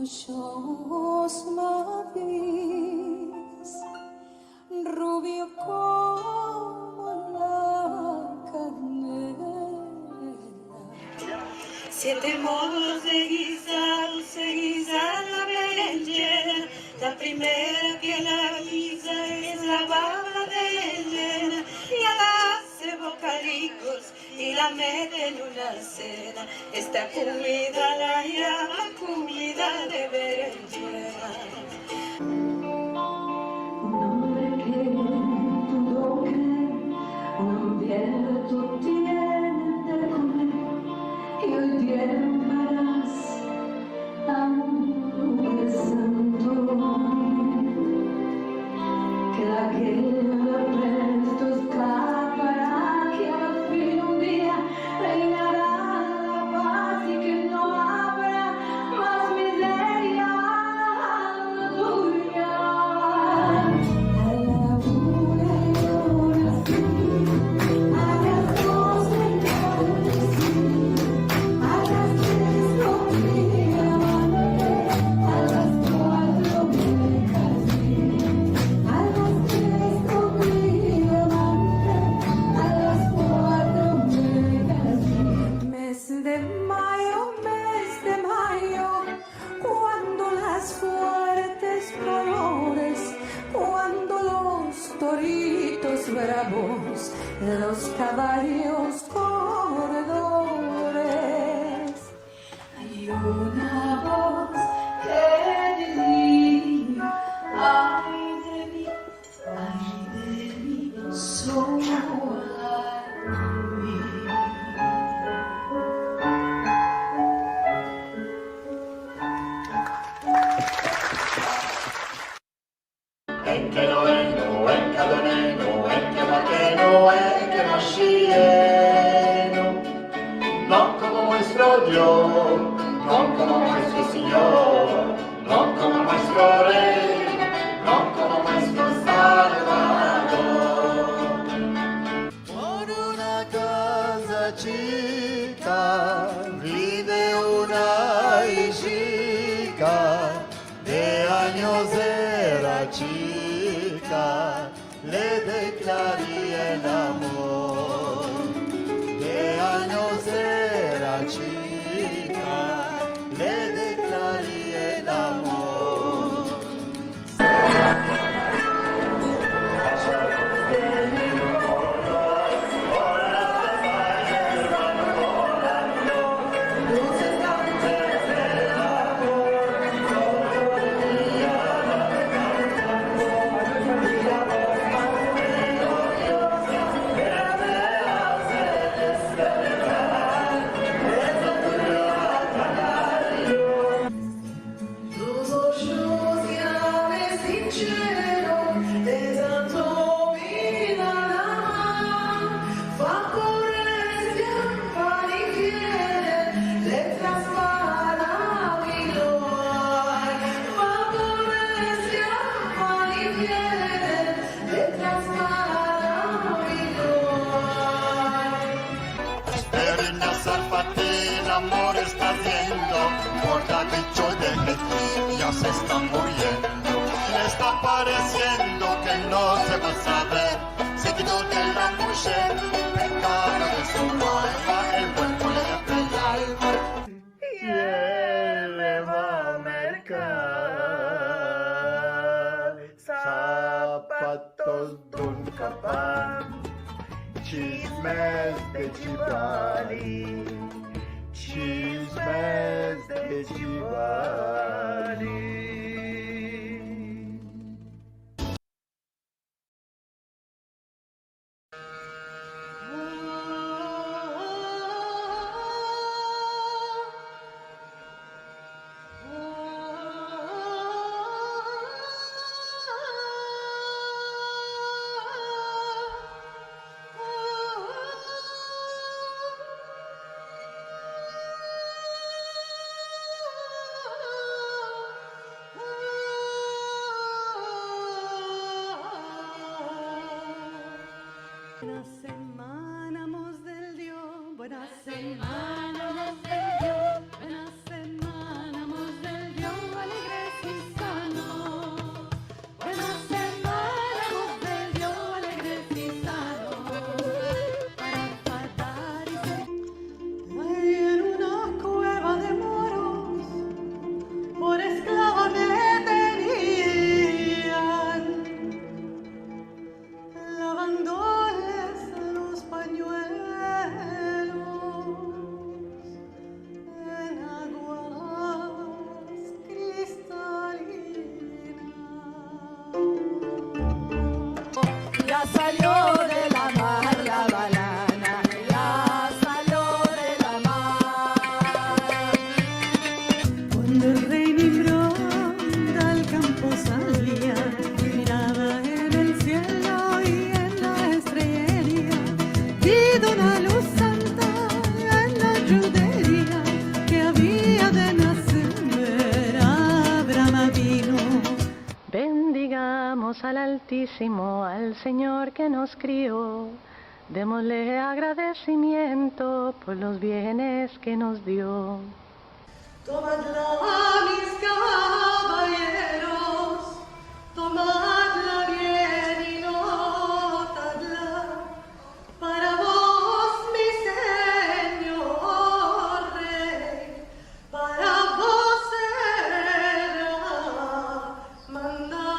Tus ojos me ves rubio komo la kanela. Siete modos de gizar, se giza la berendjena. La primera ke la giza es la baba de Elena, ya la aze bokadikos i la mete en una sena. Esta kumida la yama kumida de berendjena. Un ombre ke tudo kre, un ambierto tiene de komer, i oy dieron paras a un lugar santo. Ke la gerra presto eskapará, ke al fin un dia reinara la pas i ke no avra mas mizeria. Aleluya. A la una yo nazi, a las dos me encardecí, a las tres comí, a las cuatro me casé, a las tres comí, a las cuatro me casé. Mes de mayo, mes de mayo, kuando las fuertes kalores, kuando los toritos bravos, los kavallos koredores. Ay una voz ke dizia: ay de mi, ay de mi, solo ay de mi. En kedonenu, en kadonenu, en kematenu, en kemashienu. No komo muestro Dio, no komo muestro Sinyor, no komo muestro Rey, no komo muestro Salvador. Por una kaza chika vive una ijika, de anyos era chika, le deklari el amor. De anyos era chika, le deklari el amor. Tus ojos ya me sinchieron de tanto mirar amar. Vapores de ampar i vienen, letras para mi no ay. Vapores de ampar i vienen, letras para mi no ay. Esperina Sarfatin, amor esta aziendo, por el dicho de Metin ya se esta muriendo. Le esta paresiendo ke no se va a saver, se kito de la mujer pekado de su alma, el kuerpo le pega el kuerpo. I el le va a merkar zapatos de un kapan. Chismes de Chivali, chismes de Chivali. Al Altisimo, al Sinyor ke mos krio, demosle agradesimiento por los bienes ke mos dio. Tomadla, mis kabayeros, tomadla bien i notadla. Para vos, mi sinyor rey, para vos sera mandada.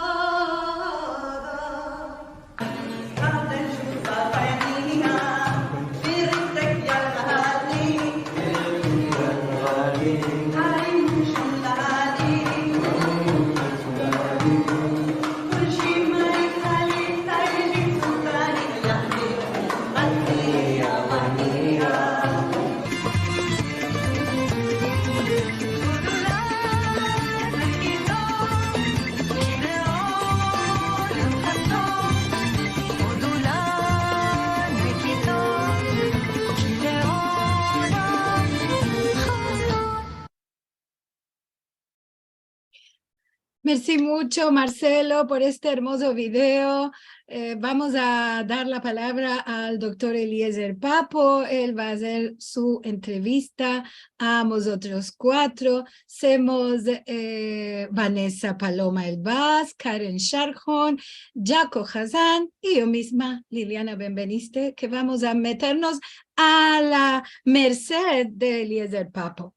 Mersi muncho, Marcelo, por este ermozo video. Eh, vamos a dar la palavra al doktor Eliezer Papo. El va azer su entrevista a mozotros kuatro. Semos, eh, Vanessa Paloma Elbaz, Karen Sharhon, Jaco Hazan i yo mizma, Liliana Benveniste, ke vamos a metermos a la mersed de Eliezer Papo.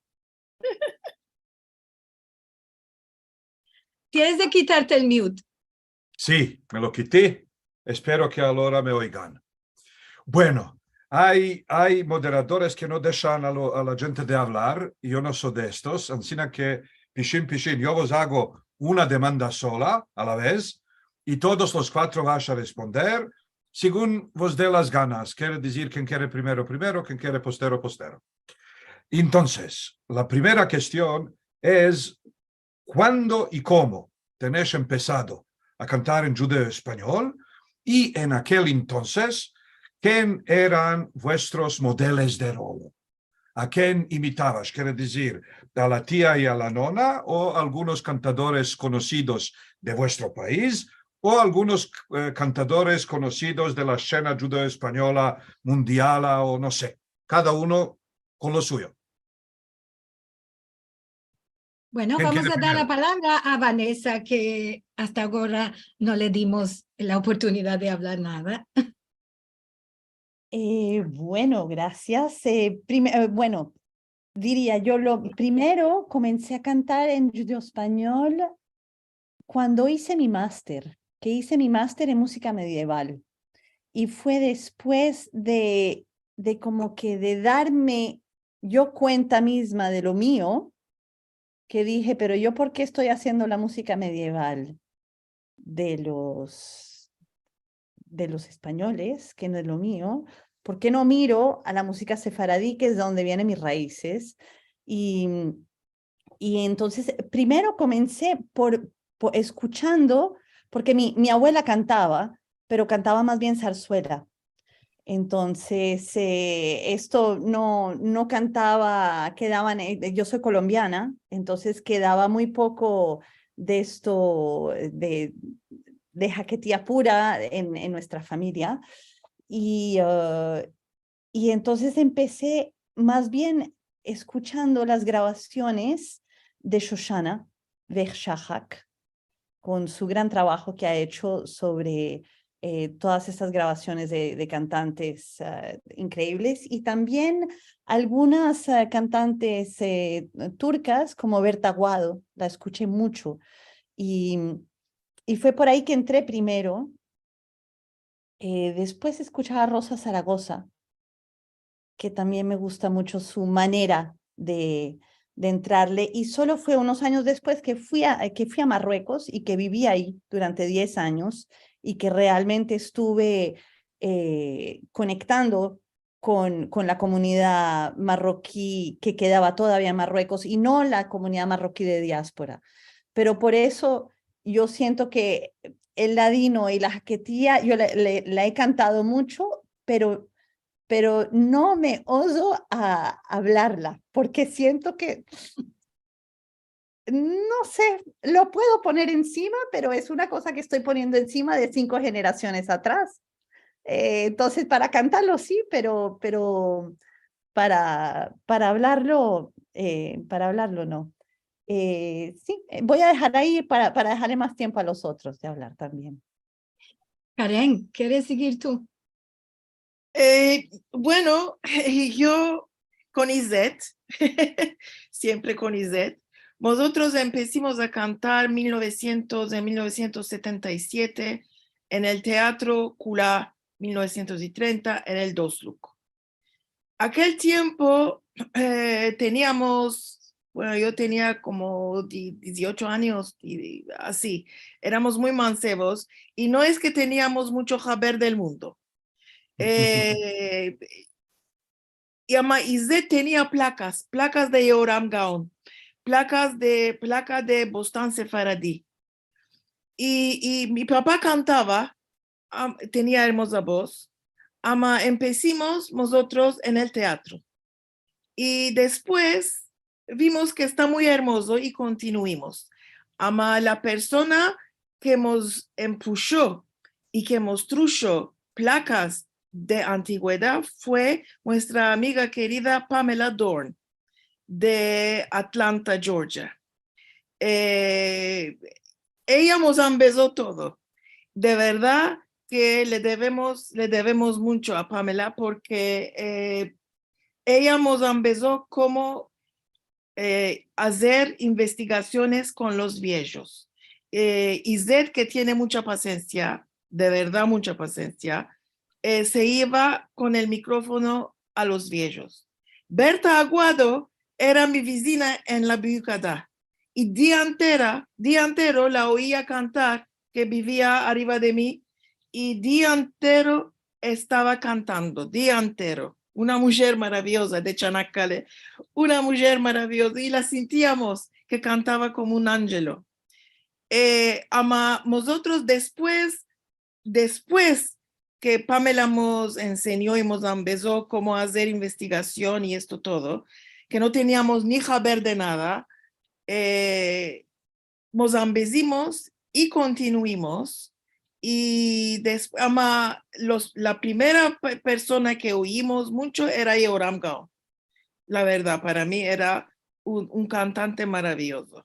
Tienes de kitarte el mute. Si, me lo kiti. Espero ke agora me oigan. Bueno, ay, ay moderadores ke no deshan a lo, a la djente de avlar, i yo no so de estos, ansina ke pishin, pishin, yo vos ago una demanda sola a la vez, i todos los kuatro vash a responder segun vos de las ganas, kere dizir, ken kere primero, primero, ken kere postero, postero. Entonses, la primera kestion es, kuando i komo tenesh empesado a kantar en djudeo-espanyol, i en akel entonses, ken eran vuestros modeles de rolo? A ken imitavash? Kere dizir, a la tia i a la nona, o algunos kantadores konosidos de vuestro pais, o algunos, eh, kantadores konosidos de la eshena djudeo-espanyola mundiala, o no se, kada uno kon lo suyo. Bueno, ken vamos kere a dar la primero? Palavra a Vanessa, ke asta agora no le dimos la oportunidad de avlar nada. Eh, bueno, grasias. Eh, prime-, eh, bueno, diria yo, lo primero, komensi a kantar en djudeo-espanyol kuando ize mi master, ke ize mi master en muzika medieval. I fue despues de, de komo ke de darme yo kuenta mizma de lo mio, ke dije, "Pero yo, por ke esto aziendo la muzika medieval de los, de los espanyoles, ke no es lo mio? Por ke no miro a la muzika sefaradi, ke es de onde vienen mis raizes?" I, i entonses, primero komensi por, por eskuchando, porke mi, mi avuela kantava, pero kantava mas bien zarzuela. Entonses, eh, esto no, no kantava, kedavan, eh, yo so kolombiana, entonses kedava muy poko de esto, de, de haketia pura en, en muestra famiya. I, eh, i entonses empesi mas bien eskuchando las gravasiones de Shoshana Vershahak, kon su gran trabavo ke a echo sovre, eh, todas estas gravasiones de, de kantantes, eh, inkreivles, i tambien algunas, eh, kantantes, eh, turkas, komo Berta Guado, la eskuchi muncho. I, i fue por ayi ke entri primero. Eh, despues eskuchava a Rosa Zaragoza, ke tambien me gusta muncho su manera de, de entrarle. I solo fue unos anyos despues ke fui a, ke fui a Marruekos i ke bivi ayi durante diez anyos i ke realmente estuve, eh, konektando kon, kon la komunidad marroki ke kedava todavia en Marruekos i no la komunidad marroki de diaspora. Pero por esto yo siento ke el ladino i la haketia, yo la, la, la e kantado muncho, pero, pero no me ozo a avlarla, porke siento ke no se, lo puedo poner ensima, pero es una koza ke esto poniendo ensima de sinko jenerasiones atras. Eh, entonses, para kantarlo si, pero, pero para, para avlarlo, eh, para avlarlo no. Eh, si, eh, vo a deshar ayi para, para desharle mas tiempo a los otros de avlar tambien. Karen, keres segir tu? Eh, bueno, yo kon Izet, siempre kon Izet. Mozotros empesimos a kantar mil novesientos, en mil novesientos setenta i siete en el Teatro Kula, mil novesientos i trenta, en el Dostluk. Akel tiempo, eh, teniamos, bueno, yo tenia komo di-, diziocho anyos, i, i ansi, eramos muy mansevos, i no es ke teniamos muncho haber del mundo. Eh, i ama Izet tenia plakas, plakas de Yehoram Gaon, plakas de, plaka de Bostan Sefaradi. I, i mi papa kantava, am, tenia ermoza boz, ama empesimos mozotros en el teatro. I despues vimos ke esta muy ermozo i kontinuimos. Ama la persona ke mos empusho i ke mos trusho plakas de antigüedad fue muestra amiga kerida Pamela Dorn, de Atlanta, Georgia. Eh, eya mos ambezo todo. De verdad ke le devemos, le devemos muncho a Pamela porke, eh, eya mos ambezo komo, eh, azer investigasiones kon los viejos. Eh, Izet, ke tiene muncha pasensia, de verdad muncha pasensia, eh, se iva kon el mikrofono a los viejos. Berta Aguado era mi vizina en la Büyükada. I dia entera, dia entero la oia kantar, ke bivia arriva de mi, i dia entero estava kantando, dia entero. Una mujer maraviyoza de Çanakkale, una mujer maraviyoza, i la sintiamos ke kantava komo un anjelo. Eh, ama mozotros despues, despues ke Pamela mos ensenyo i mos ambezo komo azer investigasion i esto todo, ke no teniamos ni haber de nada, eh, mos ambezimos i kontinuimos, i des-, ama los, la primera pe-, persona ke oimos muncho era Yehoram Gaon. La verdad, para mi era un, un kantante maraviyozo.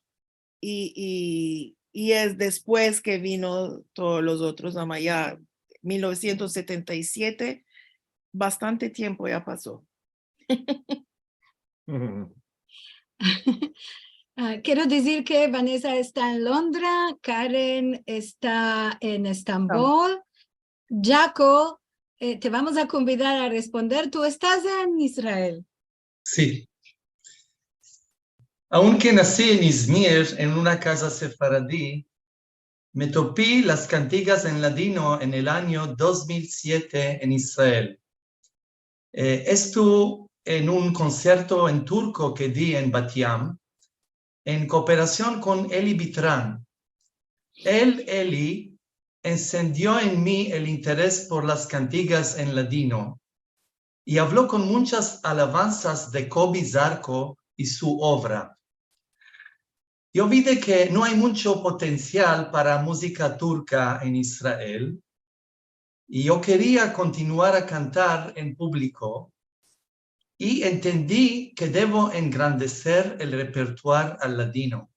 I, i, i es despues ke vino todos los otros, ama ya mil novesientos setenta i siete, bastante tiempo ya paso. Ah, kero dizir ke Vanessa esta en Londra, Karen esta en Estambol. Jaco, eh, te vamos a konvidar a responder. Tu estas en Israel. Si. Aunke nasi en Izmir, en una kaza sefaradi, me topi las kantigas en ladino en el anyo dos mil siete en Israel. Eh, estuve en un konsierto en turko ke di en Bat Yam, en kooperasion kon Eli Bitran. El, Eli, ensendio en mi el interes por las kantigas en ladino, i avlo kon munchas alavansas de Kobi Zarko i su ovra. Yo vi de ke no ay muncho potensial para muzika turka en Israel, i yo keria kontinuar a kantar en publiko, i entendi ke devo engrandeser el repertuar al ladino.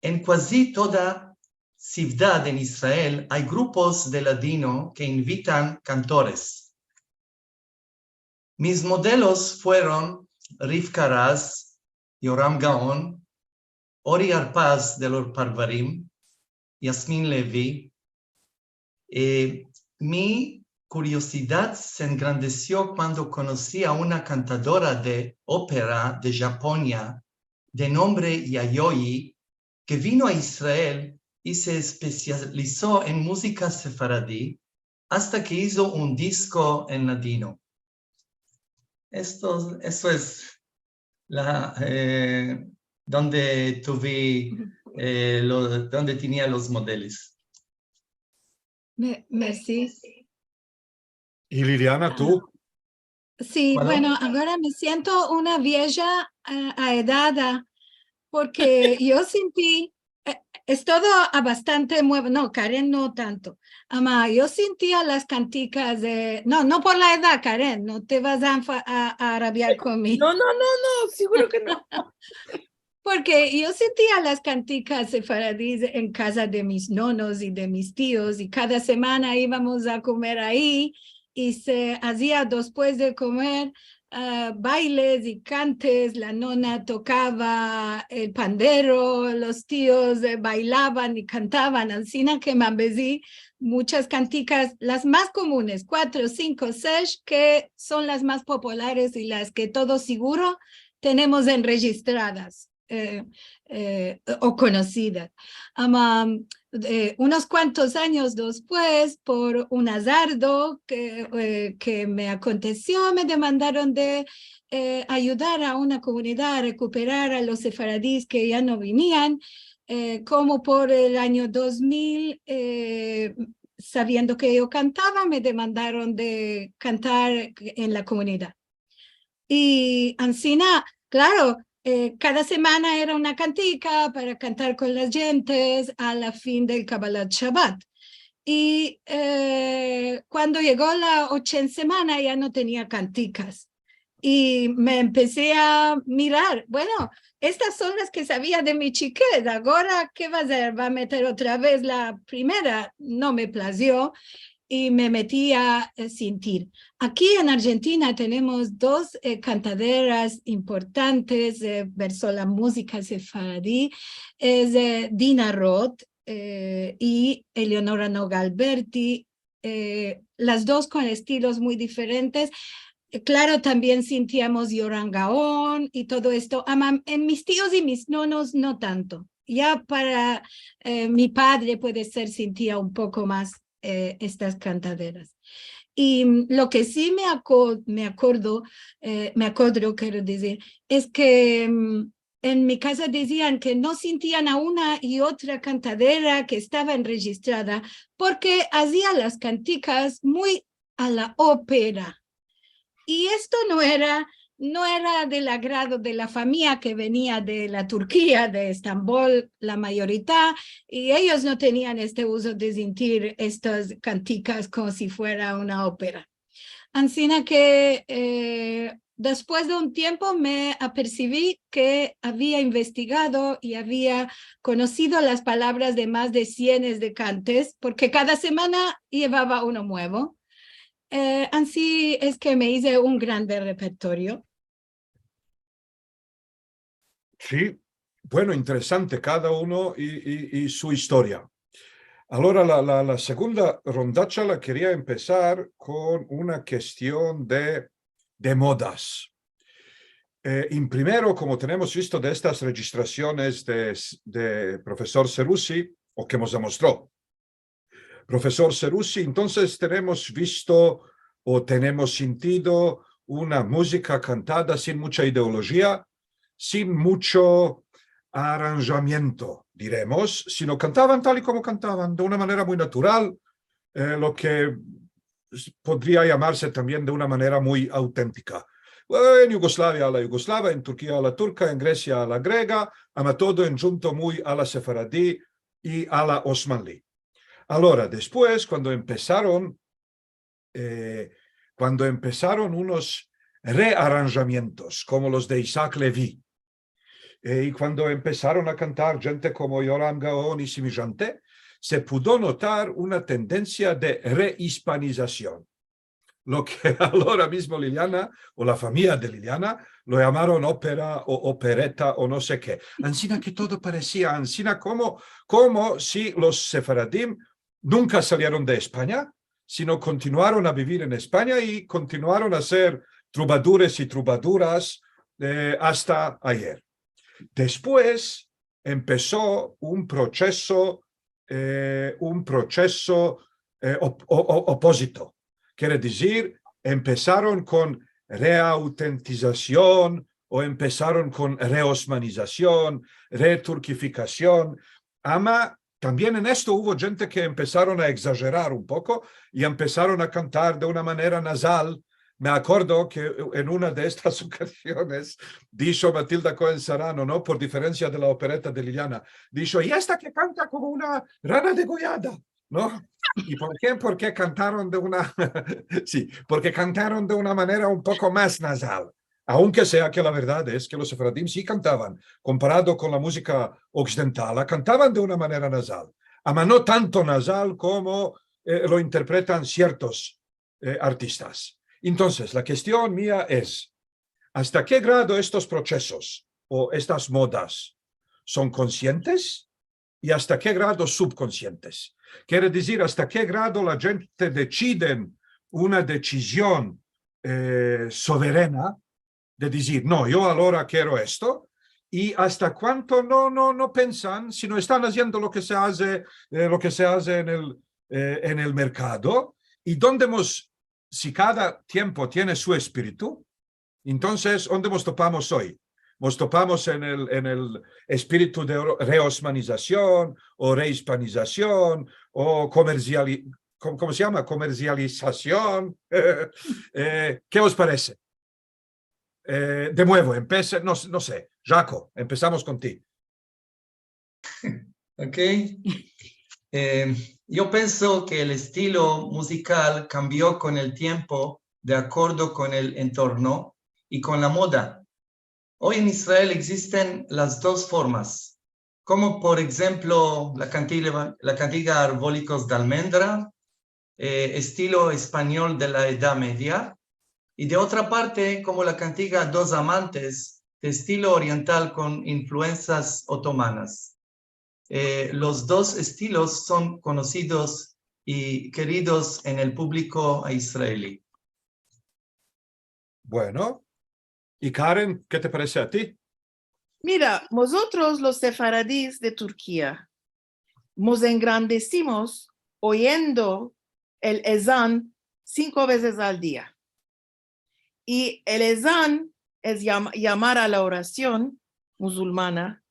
En kuazi toda sivdad en Israel ay grupos de ladino ke invitan kantores. Mis modelos fueron Rivka Raz, Yoram Gaon, Ori Arpaz de los Parvarim, Yasmin Levi. Eh, mi kuriosidad se engrandesio kuando konosi a una kantadora de opera de Japonia de nombre Yayoi, ke vino a Israel i se espesializo en muzika sefaradi asta ke izo un disko en ladino. Esto, eso es la, eh, donde tuvi, eh, lo, donde tenia los modelos. Me-, mersi. I Liliana, tu? Si, bueno, agora me siento una vieja, eh, aedada, porke yo sinti, eh, es todo a bastante muevo, no, Karen, no tanto. Ama, yo sintia las kantikas de, no, no por la edad, Karen, no te vas a enfa-, a, a arabiar kon mi. No, no, no, no, seguro ke no. Porke yo sintia las kantikas sefaradis en kaza de mis nonos i de mis tios, i kada semana ivamos a komer ayi, i se azia despues de komer, ah, bailes i kantes, la nona tokava el pandero, los tios, eh, bailavan i kantavan, ansina ke me ambezi muchas kantikas, las mas komunes, kuatro, sinko, sesh, ke son las mas populares i las ke todo seguro tenemos enrejistradas, eh, eh, o konosidas. Ama, eh, unos kuantos anyos despues, por un azardo ke, eh, ke me akontesio, me demandaron de, eh, ayudar a una komunidad a rekuperar a los sefaradis ke ya no vinian, eh, komo por el anyo dos mil, eh, saviendo ke yo kantava, me demandaron de kantar en la komunidad. I ansina, klaro, eh, kada semana era una kantika para kantar kon las djentes a la fin del Kabbalat Shabat. I, eh, kuando yego la ochenta semana ya no tenia kantikas. I me empesi a mirar, bueno, estas son las ke savia de mi chikez, agora ke va azer? Va meter otra vez la primera? No me plazio. I me meti a, eh, sintir. Aki en Arjentina tenemos dos, eh, kantaderas importantes, eh, verso la muzika sefaradi, es, eh, Dina Roth, eh, i Eleonora Nogalberti, eh, las dos kon estilos muy diferentes. Eh, klaro, tambien sintiamos Yoram Gaon i todo esto. Ama, en mis tios i mis nonos no tanto. Ya para, eh, mi padre puede ser sintia un poko mas, eh, estas kantaderas. I, mm, lo ke si me ako-, me akordo, eh, me akodro, kero dizir, es ke, mm, en mi kaza dizian ke no sintian a una i otra kantadera ke estava enrejistrada porke azia las kantikas muy a la opera. I esto no era, no era del agrado de la famiya ke venia de la Turkia, de Estambol, la mayorita, i eyos no tenian este uzo de sintir estas kantikas komo si fuera una opera. Ansina ke, eh, despues de un tiempo me apersivi ke avia investigado i avia konosido las palavras de mas de sienes de kantes, porke kada semana yevava uno muevo. Eh, ansi es ke me ize un grande repertorio. Si, bueno, interesante, kada uno i, i, i su istoria. Agora, la, la, la segunda rondacha la keria empesar kon una kestion de, de modas. Eh, in primero, komo tenemos visto de estas rejistrasiones de, de profesor Serusi, o ke mos amostro profesor Serusi, entonses tenemos visto o tenemos sintido una muzika kantada sin mucha ideolojia, sin mucho aranjamiento, diremos, sino kantavan tal i komo kantavan, de una manera muy natural, eh, lo ke s-, podria yamarse tambien de una manera muy autentika. Eh, en Yugoslavia a la yugoslava, en Turkia a la turka, en Gresia a la grega, ama todo endjunto muy a la sefaradi i a la osmanli. Agora, despues, kuando empesaron, eh, kuando empesaron unos rearanjamientos, komo los de Isaac Levy, eh, i kuando empesaron a kantar djente komo Yoram Gaon i simijante, se pudo notar una tendensia de reispanizasyon. Lo ke agora mizmo Liliana, o la famiya de Liliana, lo yamaron opera o opereta o no se ke. Ansina ke todo paresia, ansina komo, komo si los sefaradim nunka salieron de Espanya, sino kontinuaron a bivir en Espanya i kontinuaron a ser trubadures i trubaduras, eh, asta ayer. Despues empeso un proseso, eh, un proseso, eh, op-, o-, o-, opozito. Kere dizir, empesaron kon reautentizasyon o empesaron kon reosmanizasyon, returkifikasyon. Ama tambien en esto uvo djente ke empesaron a egzajerar un poko i empesaron a kantar de una manera nazal, me akordo ke en una de estas okasiones disho Matilda Koen Sarano, no? Por diferensia de la opereta de Liliana, disho, "I esta ke kanta komo una rana degoyada", no? I por ke? Porke kantaron de una, si, porke kantaron de una manera un poko mas nazal. Aunke sea ke la verdad es ke los sefaradim si kantavan, komparado kon la muzika oksidental, kantavan de una manera nazal, ama no tanto nazal komo, eh, lo interpretan siertos, eh, artistas. Entonses, la kestion mia es, asta ke grado estos prosesos o estas modas son konsientes i asta ke grado subkonsientes? Kere dizir, asta ke grado la djente desiden una desizion, eh, soverena de dizir, "No, yo agora kero esto", i asta kuanto no, no, no pensan, sino estan aziendo lo ke se aze, eh, lo ke se aze en el, eh, en el merkado, i donde mos, si kada tiempo tiene su espiritu, entonses, onde mos topamos oy? Mos topamos en el, en el espiritu de ro-, reosmanizasion o reispanizasion o komersiali-, kom-, komo se yama? Komersializasion. Eh, ke vos parese? Eh, de muevo, empese, no, no se. Jaco, empesamos kon ti. Ok. Eh, yo penso ke el estilo muzikal kambio kon el tiempo de akordo kon el entorno i kon la moda. Oy en Israel egzisten las dos formas, komo por enshemplo la kantiga, la kantiga Arbolikos de Almendra, eh, estilo espanyol de la Edad Media, i de otra parte, komo la kantiga Dos Amantes, de estilo oriental kon influensias otomanas. Eh, los dos estilos son konosidos i keridos en el publiko israeli. Bueno, i Karen, ke te parese a ti? Mira, mozotros los sefaradis de Turkia, mos engrandesimos oyendo el ezan sinko vezes al dia. I el ezan es yam-, yamar a la orasion muzulmana,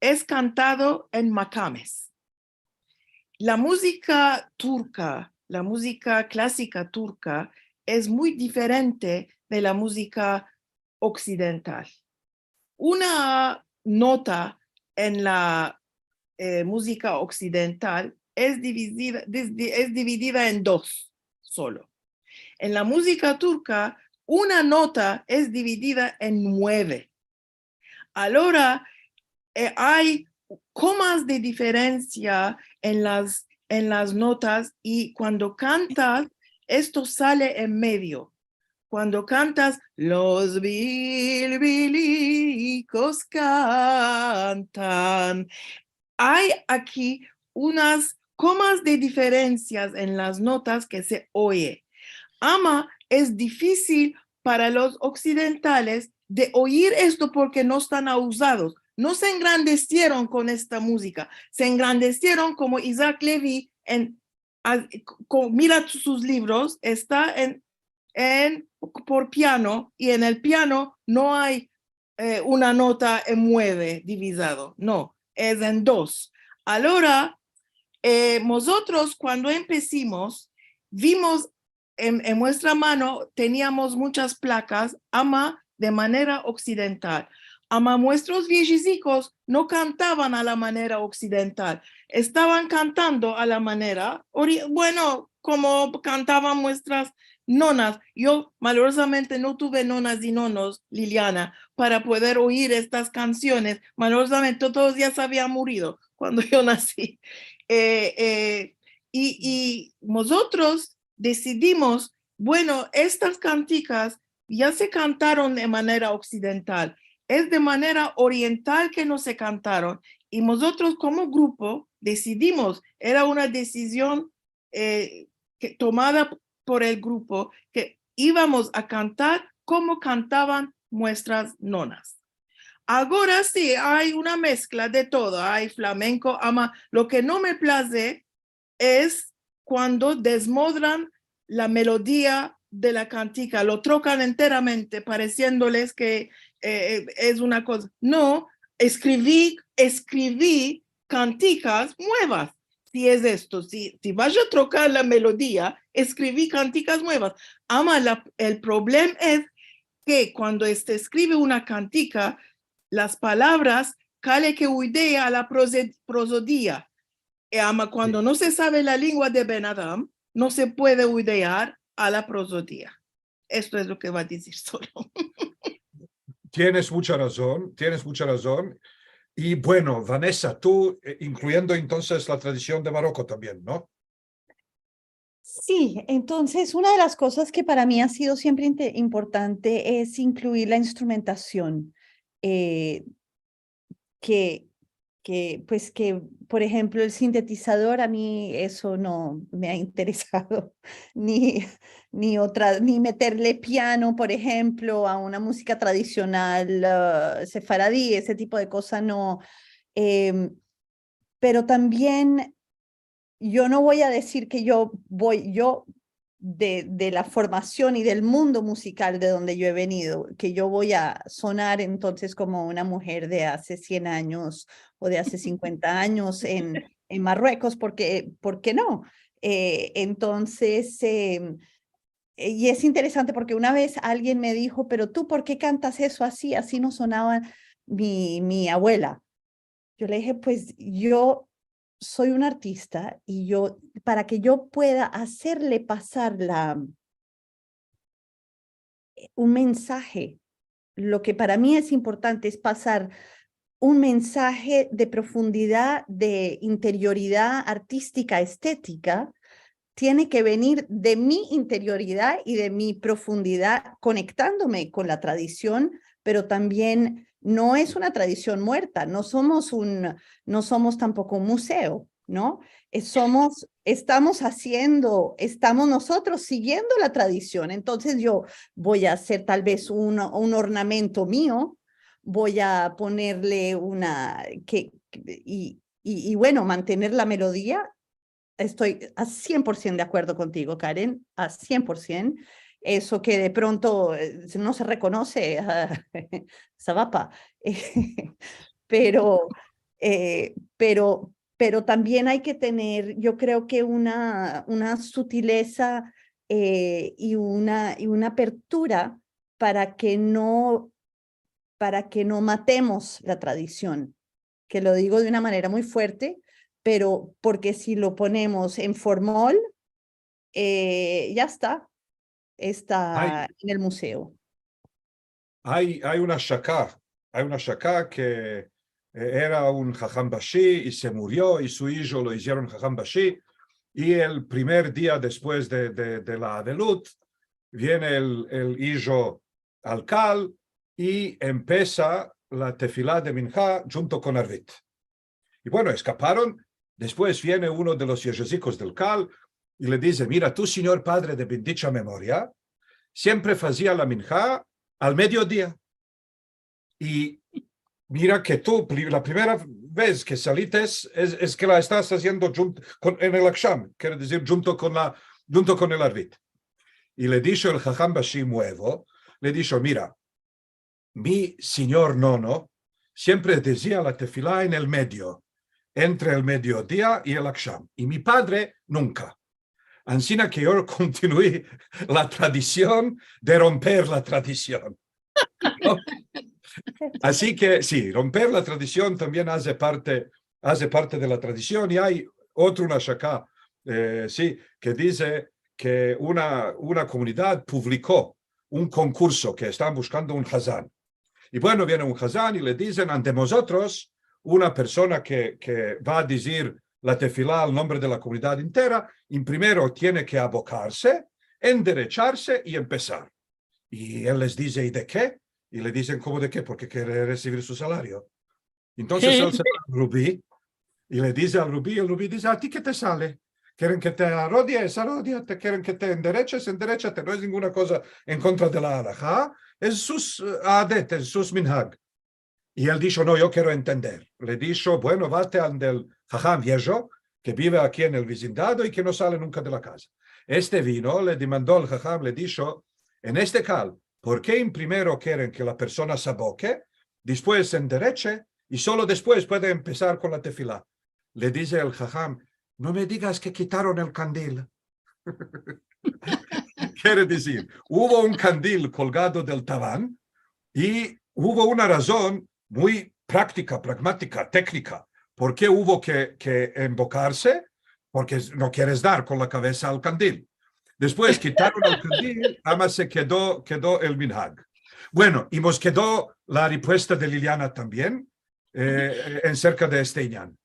es kantado en makames. La muzika turka, la muzika klasika turka, es muy diferente de la muzika oksidental. Una nota en la, eh, muzika oksidental es dividida, dis-, di-, es dividida en dos solo. En la muzika turka, una nota es dividida en mueve. Alora, eh, ay komas de diferensia en las, en las notas, i kuando kantas, esto sale en medio. Kuando kantas, "Los bilbilikos kantan", ay aki unas komas de diferensias en las notas ke se oye. Ama es difisil para los oksidentales de oyir esto porke no estan auzados. No se engrandesieron kon esta muzika. Se engrandesieron komo Isaac Levy en, a, ko-, mira sus livros, esta en, en, por piano, i en el piano no ay, eh, una nota en mueve divizado, no, es en dos. Alora, eh, mozotros kuando empesimos, vimos en, en muestra mano teniamos munchas plakas, ama de manera oksidental. Ama muestros viejizikos no kantavan a la manera oksidental, estavan kantando a la manera ori-, bueno, komo kantavan muestras nonas. Yo, malorozamente, no tuve nonas i nonos, Liliana, para pueder oyir estas kansiones. Malorozamente, todos ya se avian murido kuando yo nasi. Eh, eh, i, i mozotros desidimos, bueno, estas kantikas ya se kantaron de manera oksidental, es de manera oriental ke no se kantaron, i mozotros komo grupo desidimos, era una desizion, eh, ke, tomada por el grupo, ke ivamos a kantar komo kantavan muestras nonas. Agora si, ay una meskla de todo, ay flamenko, ama lo ke no me plaze es kuando desmodran la melodia de la kantika, lo trokan enteramente, paresiendoles ke, eh, eh, es una koza. No, eskrivi, eskrivi kantikas muevas. si es esto, si, si vash a trokar la melodia, eskrivi kantikas muevas. Ama la, el problema es ke kuando este eskrive una kantika, las palavras kale ke uidea a la proze-, prozodia. E ama kuando no se save la lengua de ben adam, no se puede uidear a la prozodia. Esto es lo ke va a dizir solo. Tienes mucha razon, tienes mucha razon. I bueno, Vanessa, tu, eh, inkluyendo entonses la tradision de Maroko tambien, no? Sí, entonces una de las cosas que para mí ha sido siempre inte- importante es incluir la instrumentación, eh, que, que, pues que, por ejemplo, el sintetizador, a mí eso no me ha interesado, ni, ni otra, ni meterle piano, por ejemplo, a una música tradicional, ah, sefaradí, ese tipo de cosa, no. Em, pero también yo no voy a decir que yo voy, yo de, de la formación y del mundo musical de donde yo he venido, que yo voy a sonar entonces como una mujer de hace cien años o de hace cincuenta años en, en Marruecos, porque, ¿por qué no? Eh, entonces, eh, eh, y es interesante porque una vez alguien me dijo, pero tú, ¿por qué cantas eso así? Así no sonaba mi, mi abuela. Yo le dije, pues yo soy un artista y yo, para que yo pueda hacerle pasar la, un mensaje, lo que para mí es importante es pasar un mensaje de profundidad, de interioridad artística, estética, tiene que venir de mi interioridad y de mi profundidad, conectándome con la tradición, pero también no es una tradición muerta, no somos un, no somos tampoco un museo, ¿no? Eh, somos, estamos haciendo, estamos nosotros siguiendo la tradición. Entonces yo voy a hacer tal vez un, un ornamento mío, voy a ponerle una, que, y, y, y bueno, mantener la melodía. Estoy a cien por cien de acuerdo contigo, Karen, a cien por cien. Eso que de pronto, eh, no se reconoce, ah, ça va pas. Pero, eh, pero, pero también hay que tener, yo creo que una, una sutileza, eh, y una, y una apertura para que no, para que no matemos la tradición, que lo digo de una manera muy fuerte, pero porque si lo ponemos en formol, eh, ya está, está en el museo. Ay, ay una shaka, ay una shaka ke, eh, era un haham bashi i se murio i su ijo lo izieron haham bashi, i el primer dia despues de, de, de la avelut viene el, el ijo al kal i empesa la tefila de minha djunto kon arvit. I bueno, eskaparon. Despues viene uno de los yejezikos del kal i le dize: "Mira, tu sinyor padre de bendicha memoria siempre fazia la minha al mediodia. I mira ke tu, pri-, la primera vez ke salites es, es ke la estas aziendo djunt-, kon, en el aksham, kere dizir, djunto kon la, djunto kon el arvit." I le disho el haham bashi muevo, le disho: "Mira, mi sinyor nono siempre dizia la tefila en el medio, entre el mediodia i el aksham, i mi padre nunka. Ansina ke yo kontinui la tradision de romper la tradision." No? Asi ke, si, romper la tradision tambien aze parte, aze parte de la tradision. I ay otro, una shaka, eh, si, ke dize ke una, una komunidad publiko un konkurso ke estavan bushkando un hazan. I bueno, viene un hazan i le dizen: "Ande mozotros, una persona ke, ke va a dizir la tefila al nombre de la komunidad intera, i primero tiene ke abokarse, enderecharse i empesar." I el les dize: "I de ke?" I le dizen: "Komo de ke? Porke kere resivir su salario." Entonses el se va al rubi i le dize al rubi, el rubi dize: "A ti ke te sale? Keren ke te arodies, arodiate, keren ke te endereches, enderechate, no es ninguna koza en kontra de la alaha, es sus, eh, adet, es sus minhag." I el disho: "No, yo kero entender." Le disho: "Bueno, vate ande el haham viejo, ke bive aki en el vizindado i ke no sale nunka de la kaza." Este vino, le demando al haham, le disho: "En este kal, porke en primero keren ke la persona se aboke, despues se endereche, i solo despues puede empesar kon la tefila?" Le dize el haham: no me digas ke kitaron el kandil. Kere dizir, uvo un kandil kolgado del tavan i uvo una razon muy praktika, pragmatika, teknika, por ke uvo ke, ke embokarse, porke no keres dar kon la kavesa al kandil. Despues kitaron el kandil, ama se kedo, kedo el minhag. Bueno, i mos kedo la repuesta de Liliana tambien, eh, en serka de este inyan.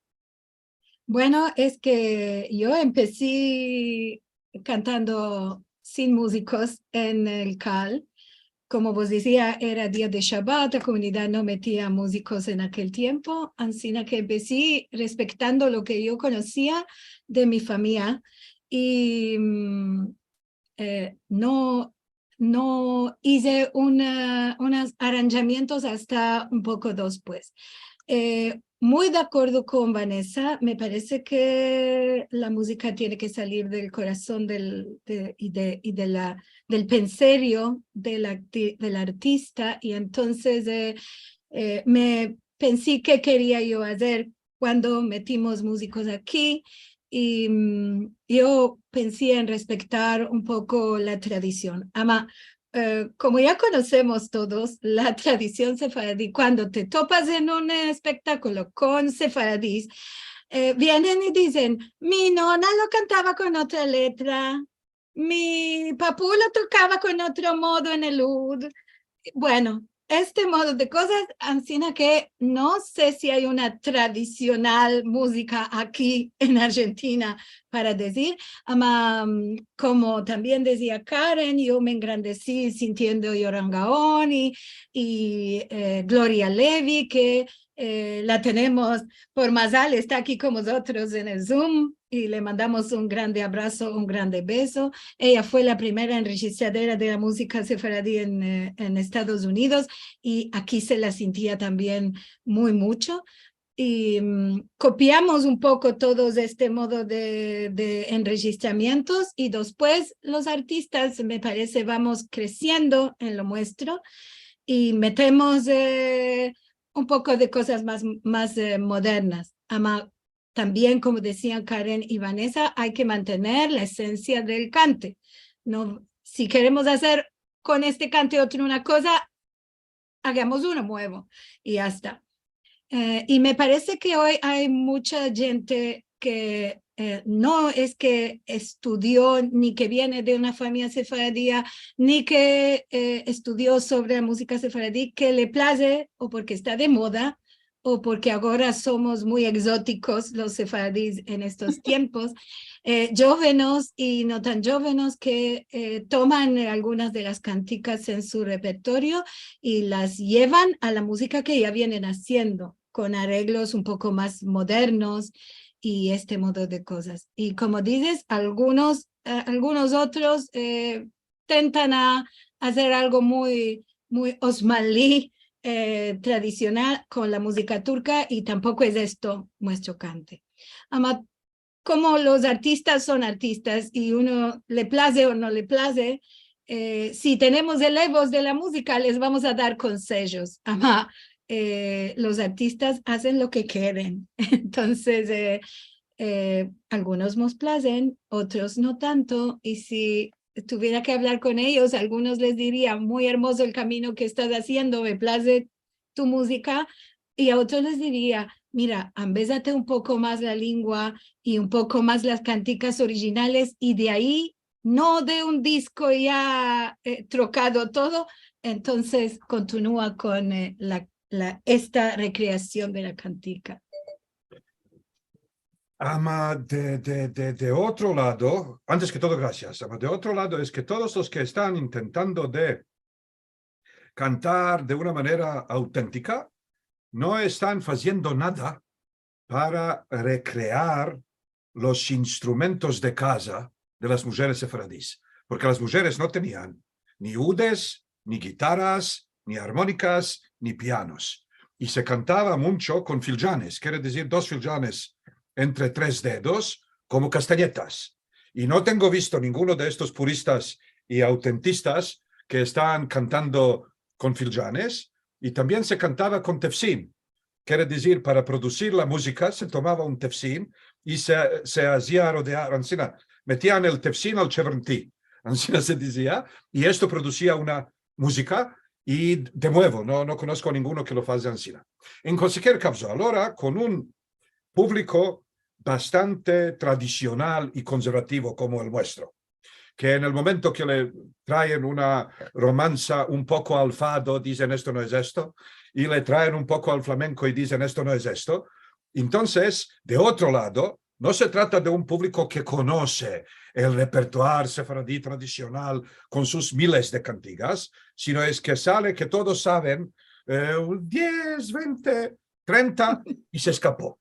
Bueno, es ke yo empesi kantando sin muzikos en el kal. Komo vos dizia, era dia de Shabat, la komunidad no metia muzikos en akel tiempo, ansina ke empesi respektando lo ke yo konosia de mi famiya i, mm, eh, no, no ize una, unos aranjamientos asta un poko despues. Eh, muy de akordo kon Vanessa, me parese ke la muzika tiene ke salir del korason del, de, i de, i de la, del penserio del arti-, del artista, i entonses, eh, eh, me pensi ke keria yo azer kuando metimos muzikos aki, i, mm, yo pensi en respektar un poko la tradision. Ama, eh, komo ya konosemos todos, la tradision sefaradi, kuando te topas en un espektakulo kon sefaradis, eh, vienen i dizen, "Mi nona lo kantava kon otra letra, mi papu lo tokava kon otro modo en el ud." Bueno, este modo de kozas, ansina ke no se si ay una tradisional muzika aki en Arjentina para dizir, ama, mm, komo tambien dizia Karen, yo me engrandesi sintiendo Yoram Gaon i, i, eh, Gloria Levy, ke, eh, la tenemos por mazal, esta aki kon mozotros en el Zoom. I le mandamos un grande abraso, un grande beso. Eya fue la primera enrejistradera de la muzika sefaradi en, eh, en Estados Unidos, i aki se la sintia tambien muy mucho. I, mm, kopiamos un poko todos este modo de, de enrejistramientos, i despues los artistas, me parese, vamos kresiendo en lo muestro i metemos, eh, un poko de kozas mas, mas, eh, modernas. Ama tambien, komo dezian Karen i Vanessa, ay ke mantener la esensia del kante. No, si keremos azer kon este kante otro una koza, agamos uno muevo i ya esta. Eh, i me parese ke oy ay mucha djente ke, eh, no es ke estudio, ni ke viene de una famiya sefaradia, ni ke, eh, estudio sovre la muzika sefaradi, ke le plaze o porke esta de moda, o porke agora somos muy egzotikos los sefaradis en estos tiempos, eh, djovenos i no tan djovenos ke, eh, toman algunas de las kantikas en su repertorio i las yevan a la muzika ke ya vienen aziendo, kon areglos un poko mas modernos i este modo de kozas. I komo dizes, algunos, eh, algunos otros, eh, tentan a azer algo muy, muy osmanli, eh, tradisional kon la muzika turka, i tampoko es esto muestro kante. Ama, komo los artistas son artistas i uno le plaze o no le plaze, eh, si tenemos elevos de la muzika, les vamos a dar konsejos. Ama, eh, los artistas azen lo ke keren. Entonses, eh, eh, algunos mos plazen, otros no tanto, i si tuviera ke avlar kon eyos, algunos les diria, "Muy ermozo el kamino ke estas aziendo, me plaze tu muzika", i a otros les diria, "Mira, ambezate un poko mas la lengua i un poko mas las kantikas orijinales, i de ayi, no de un disko ya, eh, trokado todo, entonses kontinua kon, eh, la, la, esta rekreasion de la kantika." Ama de, de, de, de otro lado, antes ke todo, grasias. Ama de otro lado es ke todos los ke estan intentando de kantar de una manera autentika no estan aziendo nada para rekrear los instrumentos de kaza de las mujeres sefaradis, porke las mujeres no tenian ni udes, ni gitaras, ni armonikas, ni pianos. I se kantava muncho kon filjanes, kere dizir dos filjanes entre tres dedos, komo kastanyetas. I no tengo visto ninguno de estos puristas i autentistas ke estan kantando kon filjanes, i tambien se kantava kon tefsin. Kere dizir, para produsir la muzika se tomava un tefsin i se, se azia rodear, ansina, metian el tefsin al chevrenti, ansina se dizia, i esto produsia una muzika, i de muevo, no, no konosko a ninguno ke lo faze ansina. En kualkier kavzo, alora, kon un publiko bastante tradisional i konservativo komo el muestro, ke en el momento ke le traen una romansa un poko al fado, dizen, "Esto no es esto", i le traen un poko al flamenko i dizen, "Esto no es esto". Entonses, de otro lado, no se trata de un publiko ke konose el repertuar sefaradi tradisional kon sus miles de kantigas, sino es ke sale ke todos saven, eh, diez, vente, trenta, i se eskapo.